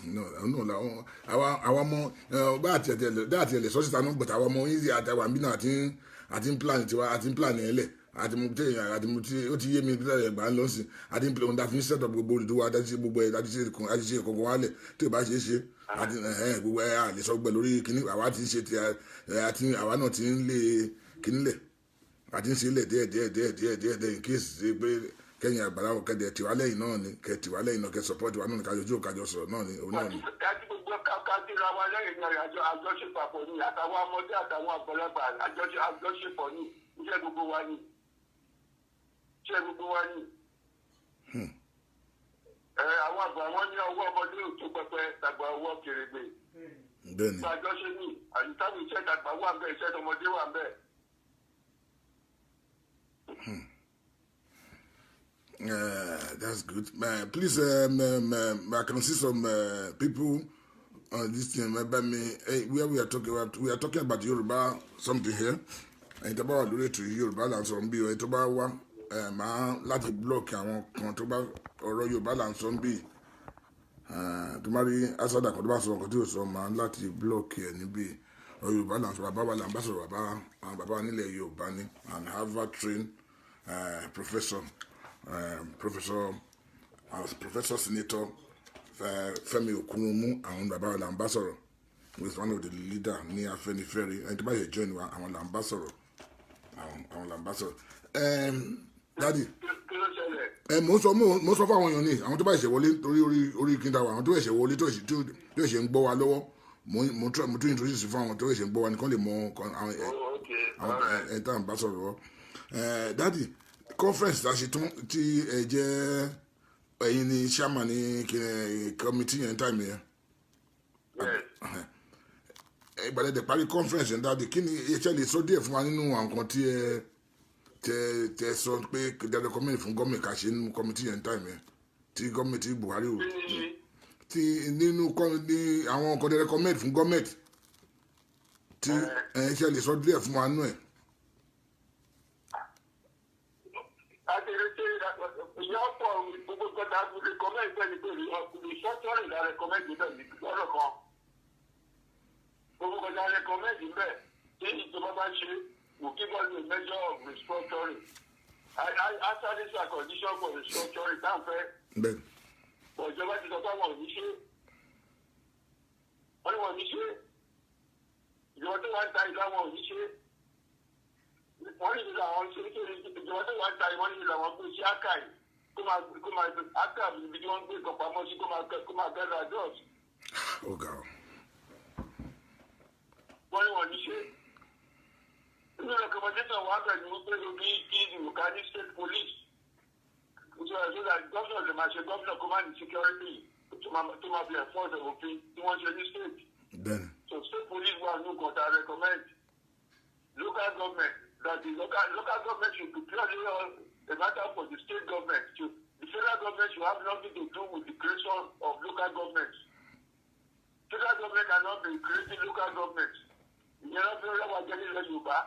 No, làwọn àwa ọmọ bá àti ẹ̀tẹ̀ dá àti ẹ̀lẹ̀ sọ́sìtà náà, but àwọn ọmọ yìí àti àwọn àmì náà àti ń plan tiwa, àti ń plan ẹ̀ lẹ̀, àti mo tẹ àti mo ti ó ti yé mi bí ẹ̀ gbà ń lọ sí, àti ń plan ohun tá a fi ń set up gbogbo olùdó wa, àti ṣe gbogbo ẹ̀, àti ṣe ìkọ̀kọ̀ wálẹ̀ tí ò bá ṣe é ṣe, àti gbogbo ẹ̀ à lè sọ gbẹ lórí kíní. Àwa ti ṣe ti ẹ̀, àti àwa náà ti ń lé kíní lẹ̀, àti ń ṣe lẹ̀ díẹ̀ díẹ̀ díẹ̀ díẹ̀ díẹ̀ díẹ̀, in case ṣe pé kẹ́yìn àgbàlá wọn kẹ́dẹ̀ tiwa lẹ́yìn náà ni, kẹ́ tiwa lẹ́yìn náà, kẹ́ support wa náà ni, kájọ ojú kájọ sọ̀rọ̀ náà ni, òun náà ni. Kájí gbogbo kájí ra wa lẹ́yìn ní àjọ àjọṣepọ̀ ní àtàwọn ọmọdé àtàwọn àgbàlagbà, àjọṣepọ̀ ní iṣẹ́ gbogbo wa ní iṣẹ́ gbogbo wa ní. Ẹ àwọn àgbà wọn ní ọwọ́ ọmọdé ò tó pẹpẹ, tàgbà ọwọ́ kèrègbè. Bẹ́ẹ̀ni. Àjọṣe ní àyíkáwé, iṣẹ́ tàgbà wà ń bẹ̀, iṣẹ́ tọmọdé wà ń bẹ̀. That's good. Please, I can see some people on this thing. Remember me, hey, where we are talking about, we are talking about Yoruba something here. Ẹni tó bá wà lórí ètò yìí, Yorùbá là ń sọ bí. Ẹni tó bá wá ẹ máa láti block àwọn kan tó bá ọ̀rọ̀ Yorùbá là ń sọ bí, tó bá rí asada kan tó bá sọ nǹkan tí yóò sọ, máa láti block ẹ níbí. Ọ̀rọ̀ Yorùbá là ń sọ. Bàbá wa là ń bá sọ̀rọ̀, bàbá, àwọn bàbá wa nílẹ̀ Yorùbá ní and Harvard trained professor senator Fẹ́mi Okunomu. Àwọn bàbá wa là ń bá sọ̀rọ̀, with one of the leader ní Afẹ́nifẹ́re. Ẹni tó bá yẹ join wa, àwọn là ń bá sọ̀rọ̀, àwọn là ń bá sọ̀rọ̀. Daddy. Kí ló ṣẹlẹ̀? Ẹ mò ń sọ fún àwọn èèyàn ní àwọn tó bá ṣẹ̀ wọlé torí orí kí n ta wà, àwọn tó ṣẹ̀ wọlé, tó ṣẹ̀ ń gbọ́ wa lọ́wọ́. Mo tún introduce fún àwọn tó ṣẹ̀ ń gbọ́ wa nìkan lè mọ àwọn ẹ Oh, okay. àwọn All right. ẹ tá à ń bá sọ̀rọ̀ lọ́wọ́. Daddy, conference tá a ṣe tún tí ẹ jẹ́ ẹ̀yin ni chairman ní committee yẹn time yẹn. Yes. Ìgbàlẹ̀ dẹ̀ parí conference yẹn, daddy, kí ni iṣẹ́ lè sọ díẹ̀ fún wa nínú àwọn nǹkan tí ẹ tẹ sọ pé tẹ recommend fún gọ́ọ̀mẹ̀ ká ṣe nínú committee yẹn time yẹn, tí gọ́ọ̀mẹ̀ tí Buhari ò Kí ni? Tí nínú ní àwọn nǹkan tẹ recommend fún gọ́ọ̀mẹ̀tì tí ẹ ṣe lè sọ díẹ̀ fún wa nínú ẹ̀. Àti ṣe ìyá ọ̀pọ̀ gbogbo gbọdọ̀ recommend bẹ́ẹ̀ ni pé restructuring la recommend bẹ́ẹ̀ ni lọ́rọ̀ kan. Gbogbo gbọdọ̀ recommend bẹ́ẹ̀ tí ìjọba bá ṣe will give us a measure of restructuring. I satisfy condition for restructuring tá à ń fẹ́. Bẹ́ẹ̀. Bọ̀ ìjọba ti sọ pé àwọn ò ní ṣe. Wọ́n ní wọ́n ò ní ṣe. Ìjọba tó wá ń ta ìlú, àwọn ò ní ṣe. Wọ́n ní ìlú àwọn ṣe nítorí ìjọba tó wá ń ta ìwọ́n ní ìlú àwọn gbé sí archive, kó máa archive níbi tí wọ́n ń gbé nǹkan pamọ́ sí, kó máa gather dust. Ó ga ọ. Wọ́n ní wọ́n ní ṣe. Nínú recommendation wa bẹ̀ ni wípé omi kí ìlúkà ní state police so that governor lè máa ṣe governor, kó má ní security tó máa fi enforce òfin tí wọ́n ṣe ní state. Bẹ́ẹ̀ni. So state police wà ní nǹkan tá a recommend. Local government, that the local government should be purely a matter for the state government. The federal government should have nothing to do with the creation of local governments. Federal government cannot be creating local governments. Ìyẹn ló fi rẹwà jẹ nílẹ̀ Yorùbá.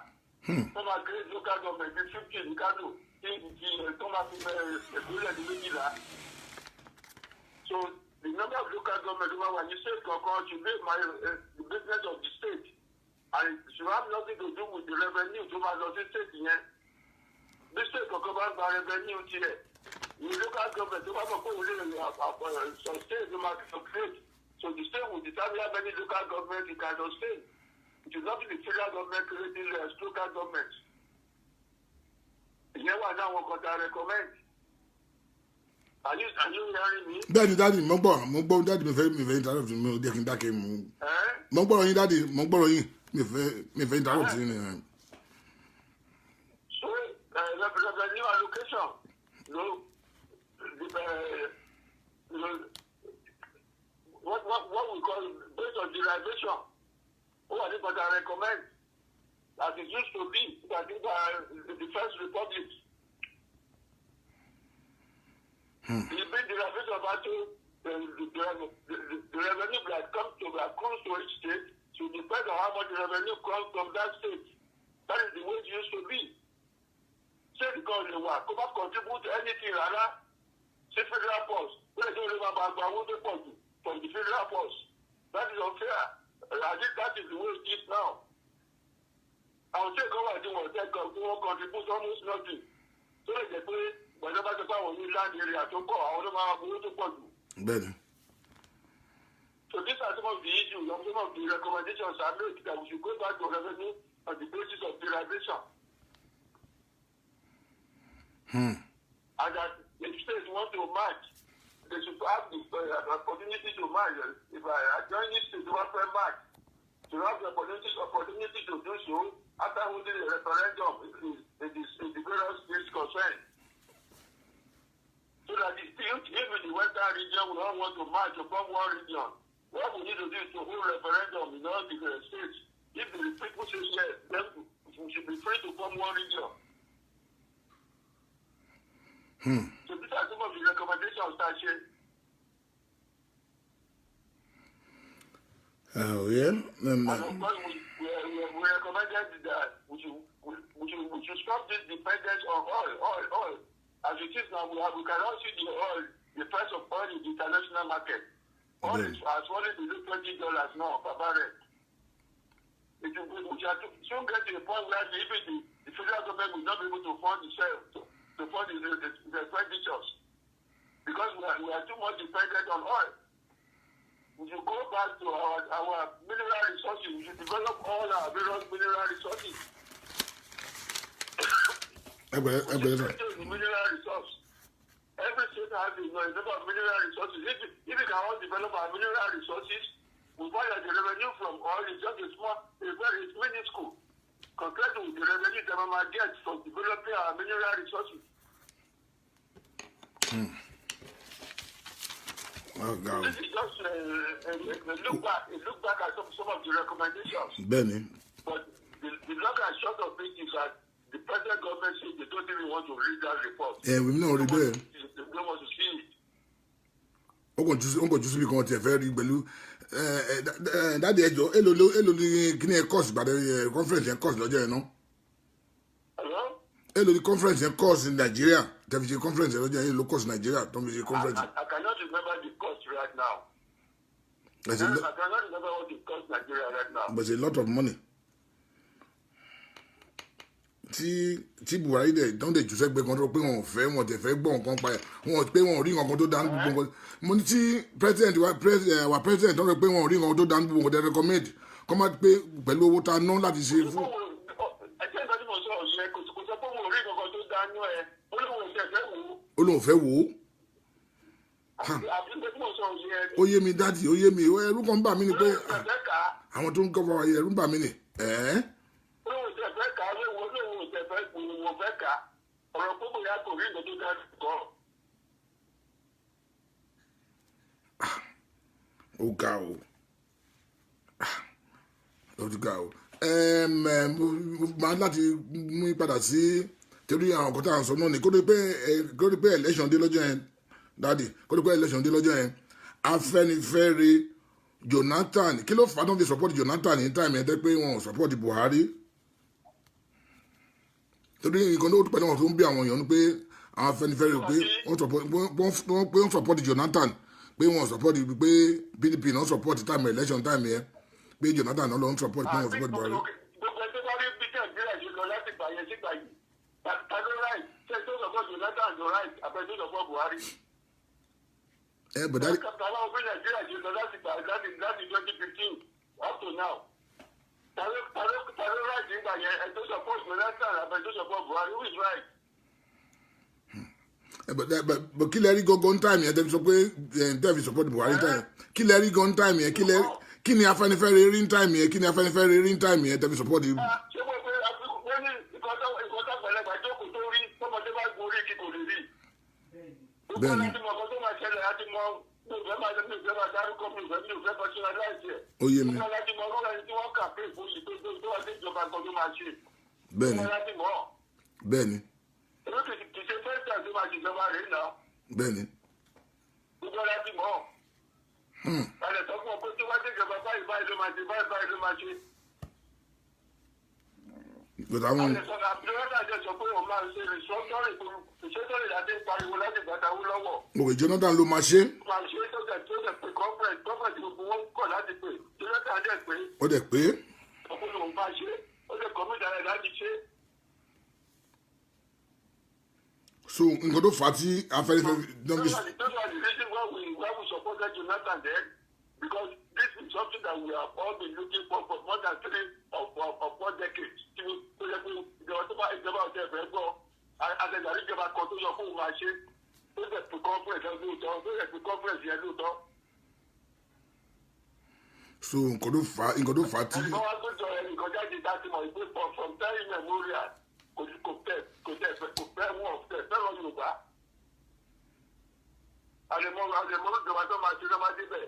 Tó máa create local government bíi 50 ní Kano, tí ti tó máa fi ìpínlẹ̀ ní 12. So the number of local government tó máa wà ní state kọ̀ọ̀kan should be the business of the state and it should have nothing to do with the revenue tó máa lọ sí state yẹn. Bí state kọ̀ọ̀kan bá ń gba revenue tiẹ̀, ní local government tó bá mọ̀ pé òun lè sustain ló máa create. So the state will determine how many local government it can sustain. It is not the federal government creating the local government. Ìyẹn wà ní àwọn kan tá a recommend. Are you hearing me? Bẹ́ẹ̀ni daddy, mo gbọ́, mo gbọ́ daddy. Mi fẹ́ interrupt mi, ò jẹ́ kí n dákẹ́ mo. Eh? Mo gbọ́rọ̀ yín daddy, mo gbọ́rọ̀ yín. Mi fẹ́ interrupt yín ni. So revenue allocation, no, the, what we call based on derivation. Ó wà nípa ta recommend as it used to be that in the First Republic. The big derivation bá tó the revenue that comes to that comes to each state should depend on how much revenue comes from that state. That is the way it used to be. State kan lè wà kó bá contribute anything rárá sí federal purse, ó lè tó lè máa gba owó tó pọ̀ jù from the federal purse. That is unfair. I think that is the way it is now. Àwọn state kan wà tí wọ́n tẹ́ kan tí wọ́n contribute almost nothing, tó lè jẹ́ pé gbọ̀dọ̀ bá ti pa àwọn ní land area tó pọ̀, àwọn tó máa gbowó tó pọ̀ jù. Bẹ́ẹ̀ni. So these are some of the issues and some of the recommendations I made, that we should go back to revenue on the basis of derivation. And that if states want to merge, they should have the opportunity to merge. If I adjoining state want to merge, to have the opportunity to do so after holding a referendum in the various states concerned. So that if in the western region we all want to merge to form one region, what we need to do is to hold referendum in all the states. If the people say yes, then we should be free to form one region. So these are some of the recommendations that ṣe. Oh yeah. And of course, we recommended that we should stop this dependence on oil, oil, oil. As it is now, we cannot see the oil, the price of oil in the international market. Oil is has fallen below $20 now per barrel. It will, we shall soon get to a point where even the federal government will not be able to fund itself, to fund the expenditures, because we are too much dependent on oil. We should go back to our mineral resources. We should develop all our various mineral resources. Ẹgbẹ̀rẹ̀ ẹgbẹ̀rẹ̀ sir. State is the mineral resource. Every state has a number of mineral resources. If we cannot develop our mineral resources, we find that the revenue from oil is just a small, a very it's minuscule compared to the revenue that we might get from developing our mineral resources. Ọ̀gá o. This is just a look back at some of the recommendations. Bẹ́ẹ̀ni. But the long and short of it is that the present government says they don't even want to read that report. Ẹ èmi náà rí bẹ́ẹ̀. They don't want to see it. Ó kàn jù síbi kan tiẹ̀ fẹ́ rí pẹ̀lú ẹ ẹ ẹ daddy, ẹjọ́, èló ní kíní ẹ cost ìgbàdẹ ẹ conference yẹn cost lọ́jọ́ yẹn náà? Hello? Èló ní conference yẹn cost ní Nàìjíríà tẹ́ fi ṣe conference yẹn lọ́jọ́ yẹn? Èló cost Nàìjíríà tó fi ṣe conference? I cannot remember the cost right now. I cannot remember what it cost Nigeria right now. But it's a lot of money tí Buhari dẹ̀ dán dẹ̀ jù sẹ́gbẹ́ kan tó pé wọn ò fẹ́, wọn tẹ̀ fẹ́ gbọ́ nǹkan pa ẹ̀, wọn pé wọn ò rí nǹkan tó dá ní gbogbo nǹkan. Mo ní tí president wa, president wa, president tó ń pé wọn ò rí nǹkan tó dá ní gbogbo nǹkan tẹ́ recommend kọ́ máa pé pẹ̀lú owó tá a ná láti ṣe fún. Ẹjẹ́ ìgbà tí mo sọ yẹn, kò sọ pé òun ò rí nǹkan tó dá nú ẹ, ó lóun ò tẹ̀ fẹ́ wò ó. Ó lóun fẹ́ wò ó. Àbí ìgbà tí mo sọ yẹn. Ó yé mi, daddy, ó yé mi. Ẹrú kan ń bà mí ni pé Ó lóun ò tẹ̀ fẹ́ kà á. àwọn tó ń kọ́ wa, ẹrú ń bà mí ni ẹ̀ẹ́. Ó lóun ò tẹ̀ fẹ́ kà á, lóun ò tẹ̀ fẹ́, òun ò fẹ́ kà á. Ọ̀rọ̀ pé bóyá kò rí nǹkan tó dá kọ́. Ó ga o. Ah, ó ti ga o. Mo máa láti mú yín padà sí torí àwọn nǹkan tá à ń sọ náà ni kó tó pé election dé lọ́jọ́ yẹn, daddy, kó tó pé election dé lọ́jọ́ yẹn, Afẹ́nifẹ́re, Jonathan, kí ló fà á tó fi support Jonathan ní time yẹn, tẹ́ pé wọn ò support Buhari? Torí nǹkan tó pẹ̀lú àwọn tó ń bí àwọn èèyàn ni pé àwọn Afẹ́nifẹ́re pé wọ́n support Jonathan, pé wọ́n support, pé PDP náà support time election time yẹn, pé Jonathan náà ló ń support, pé wọ́n support Buhari. Gbogbo ẹgbẹ́ bá rí bí Nàìjíríà ṣe lọ láti gbà yẹn sígbà yìí, ta ló right? Ṣé tó support Jonathan ló right àbẹ tó support Buhari? Ẹ bọ̀dá. Tàbá bí Nàìjíríà ṣe lọ láti gbà láti 2015 up to now, ta ló right nígbà yẹn? Ẹ tó support Jonathan àbẹ tó support Buhari, who is right? Ẹ bọ̀, kí lẹ rí gangan time yẹn tẹ́ fi sọ pé ẹ tẹ́ fi support Buhari time yẹn? Kí lẹ rí gan time yẹn? Kí lẹ Kí ni Afẹ́nifẹ́re rí ní time yẹn? Kí ni Afẹ́nifẹ́re rí ní time yẹn tẹ́ fi support? Ṣé wọ́n pé wọ́n ní ìkọ́tà àgbàlagbà jókòó tó rí, tọmọdé bá gorí kí kò lè rí. Gbogbo láti mọ ọkọ tó máa ṣẹlẹ̀, láti mọ, mi ò fẹ́ máa, mi ò fẹ́ máa dárúkọ, mi ò fẹ́ personalize ẹ̀. Ó yé mi. Gbogbo láti mọ ọkọ ẹni tí wọ́n kà pé ìfòyì tó wà sí ìjọba, nǹkan tó máa ṣe. Gbogbo láti mọ̀. Èmi kì í ṣe first time tó máa ṣèjọba rèé náà. Gbogbo láti mọ̀. Alẹ̀ sọ fún ọ pé tó wá sí ìjọba, báyìí báyìí ló máa ṣe, báyìí báyìí ló máa ṣe. But àwọn Alẹ̀ sọ àbúrò náà jẹ́ sọ pé òun máa ṣe restructuring, restructuring láti ń pariwo láti gbàdá wú lọ́wọ́. Òkè, Jonathan ló máa ṣe. Máa ṣe tó dẹ̀ pé conference gbogbo wọn kọ̀ láti pè. Jonathan dẹ̀ pé. Ó dẹ̀ pé. Ọkùnrin òun máa ṣe, ó lè commit ara ẹ̀ láti ṣe. So nǹkan tó fà á tí Afẹ́nifẹ́re don Those are the reason why we supported Jonathan then, because this is something that we have all been looking for more than 3 or 4 decades. Tí mo tó yẹ pé ìjọba tó bá ìjọba ọ̀tẹ̀ ẹ̀fẹ̀ gbọ́, àtẹ̀jáde ìjọba kan tó yọ fóun máa ṣe, tó dẹ̀ pé conference yẹn lóòótọ́, tó dẹ̀ pé conference yẹn lóòótọ́. So nǹkan tó fà á tí Ẹnìkan wá gbọ́dọ̀ ẹnìkan jáde tá a ti mọ̀ pé from time immemorial kò fẹ́ wọn fẹ́ fẹ́ràn Yorùbá. Àlèmọ́ ìjọba tó máa ṣe ló máa débẹ̀.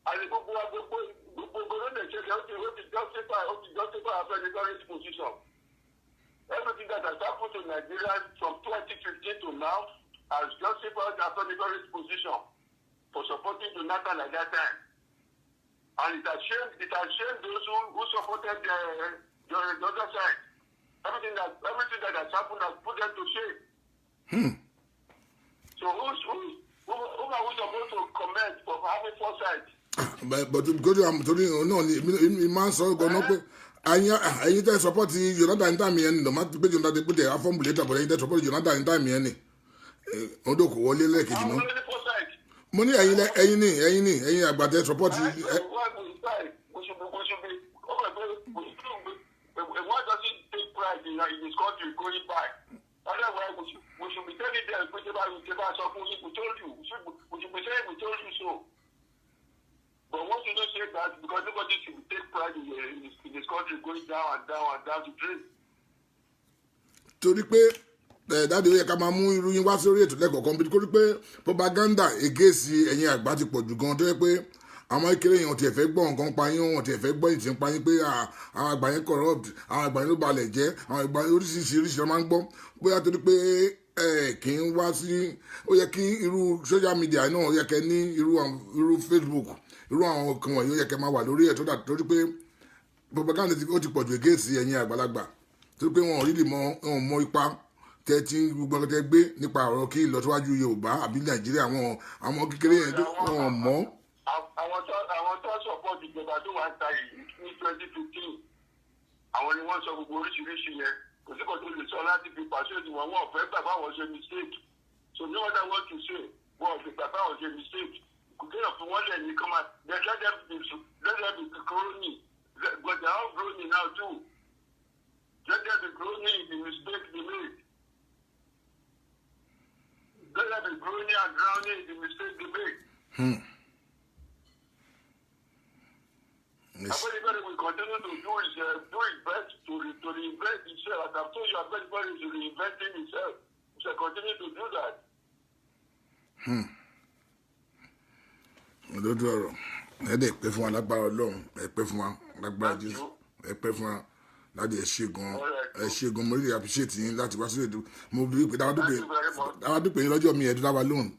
Àlè gbogbo wa, gbogbo gómìnà ṣe kẹ́, ó ti justify Afẹ́nifẹ́re's position. Everything that has happened to Nigeria from 2015 to now has justified Afẹ́nifẹ́re's position for supporting Jonathan at that time. And it has shamed those who supported the other side. Everything that has happened has put them to shame. So who are we supposed to commend for having foresight? But because I'm torí náà ni èmi máa ń sọ gan-an pé ẹ̀yin tẹ́ support Jonathan ní time yẹn ni, lọ́mọ pé Jonathan pé tẹ̀ afọ́nbù later, but ẹ̀yin tẹ́ support Jonathan ní time yẹn ni ọdún kò wọlé lẹ́ẹ̀kejì Àwọn náà. olórí foresight. Mo ní ẹ̀yin ẹ̀yin ní ẹ̀yin ní ẹ̀yin àgbà tẹ́ support. Why we should be okay, we, one doesn't take pride in his country going back. Otherwise, we should be telling them pé ṣé bá sọ fún yín, we told you, we should be saying we told you so. But once you don't say that, because nobody should take pride in his country going down and down and down the drain. Torí pé ẹ dáde, ó yẹ ká máa mú irú yín wá sórí ètò lẹ́kọ̀ọ̀kan bí, kórí pé propaganda against ẹ̀yin àgbà ti pọ̀ jù gan, tó yẹ pé àwọn kékeré yẹn, wọn tiẹ̀ fẹ́ gbọ́ nǹkan pa yín, wọn tiẹ̀ fẹ́ gbọ́ ìtì ń pa yín pé àwọn àgbà yẹn corrupt, àwọn àgbà yẹn ló balẹ̀ jẹ́, àwọn àgbà yẹn oríṣiríṣi oríṣiríṣi wọn máa ń gbọ́. Bóyá torí pé ẹ kì í wá sí, ó yẹ kí irú social media náà, ó yẹ kẹ́ ní irú Facebook, irú àwọn kan wọ̀nyí, ó yẹ kẹ́ máa wà lórí ẹ̀ tó dà, torí pé propaganda ó ti pọ̀ jù against ẹ̀yin àgbàlagbà, torí pé wọn ò rí mọ, wọn ò mọ ipa tẹ tí gbogbo tẹ gbé nípa ọ̀rọ̀ kí ìlọsíwájú Yorùbá àbí Nàìjíríà. Àwọn kékeré yẹn wọn ò mọ̀. Àwọn tó support ìjọba tó wà ń ta yìí ní 2015, àwọn ni wọ́n sọ gbogbo oríṣiríṣi yẹn. Kò sí kan tó lè sọ láti fi pàṣẹ ìwọ̀n, wọn ò fẹ́ gbà báwọn ṣe mistake. So no matter what you say, wọn ò fi gbà báwọn ṣe mistake. Kò kéèyàn fún wọn lẹ̀ ní kọ́ máa let them be groaning, but they are all groaning now too. Let them be groaning in the mistake they made. Let them be groaning and drowning in the mistake they made. Yes. Afenifere will continue to do his best to reinvent himself. As I've told you, Afenifere is reinventing himself. He shall continue to do that. Òdodo ọ̀rọ̀. Ẹ dẹ̀ pẹ́ fún wa lágbára Ọlọ́run. Ẹ pẹ́ fún wa lágbára Thank Jésù. you. Ẹ pẹ́ fún wa láti, ẹ ṣe gan. Alright. Ẹ ṣe gan, mo really appreciate yín láti wá sí ètò. Mo bí pé dáwà dúpẹ́. Thank you very much. Dáwà dúpẹ́ yín lọ́jọ́ mi, ẹ̀ dúdá wa lóhùn.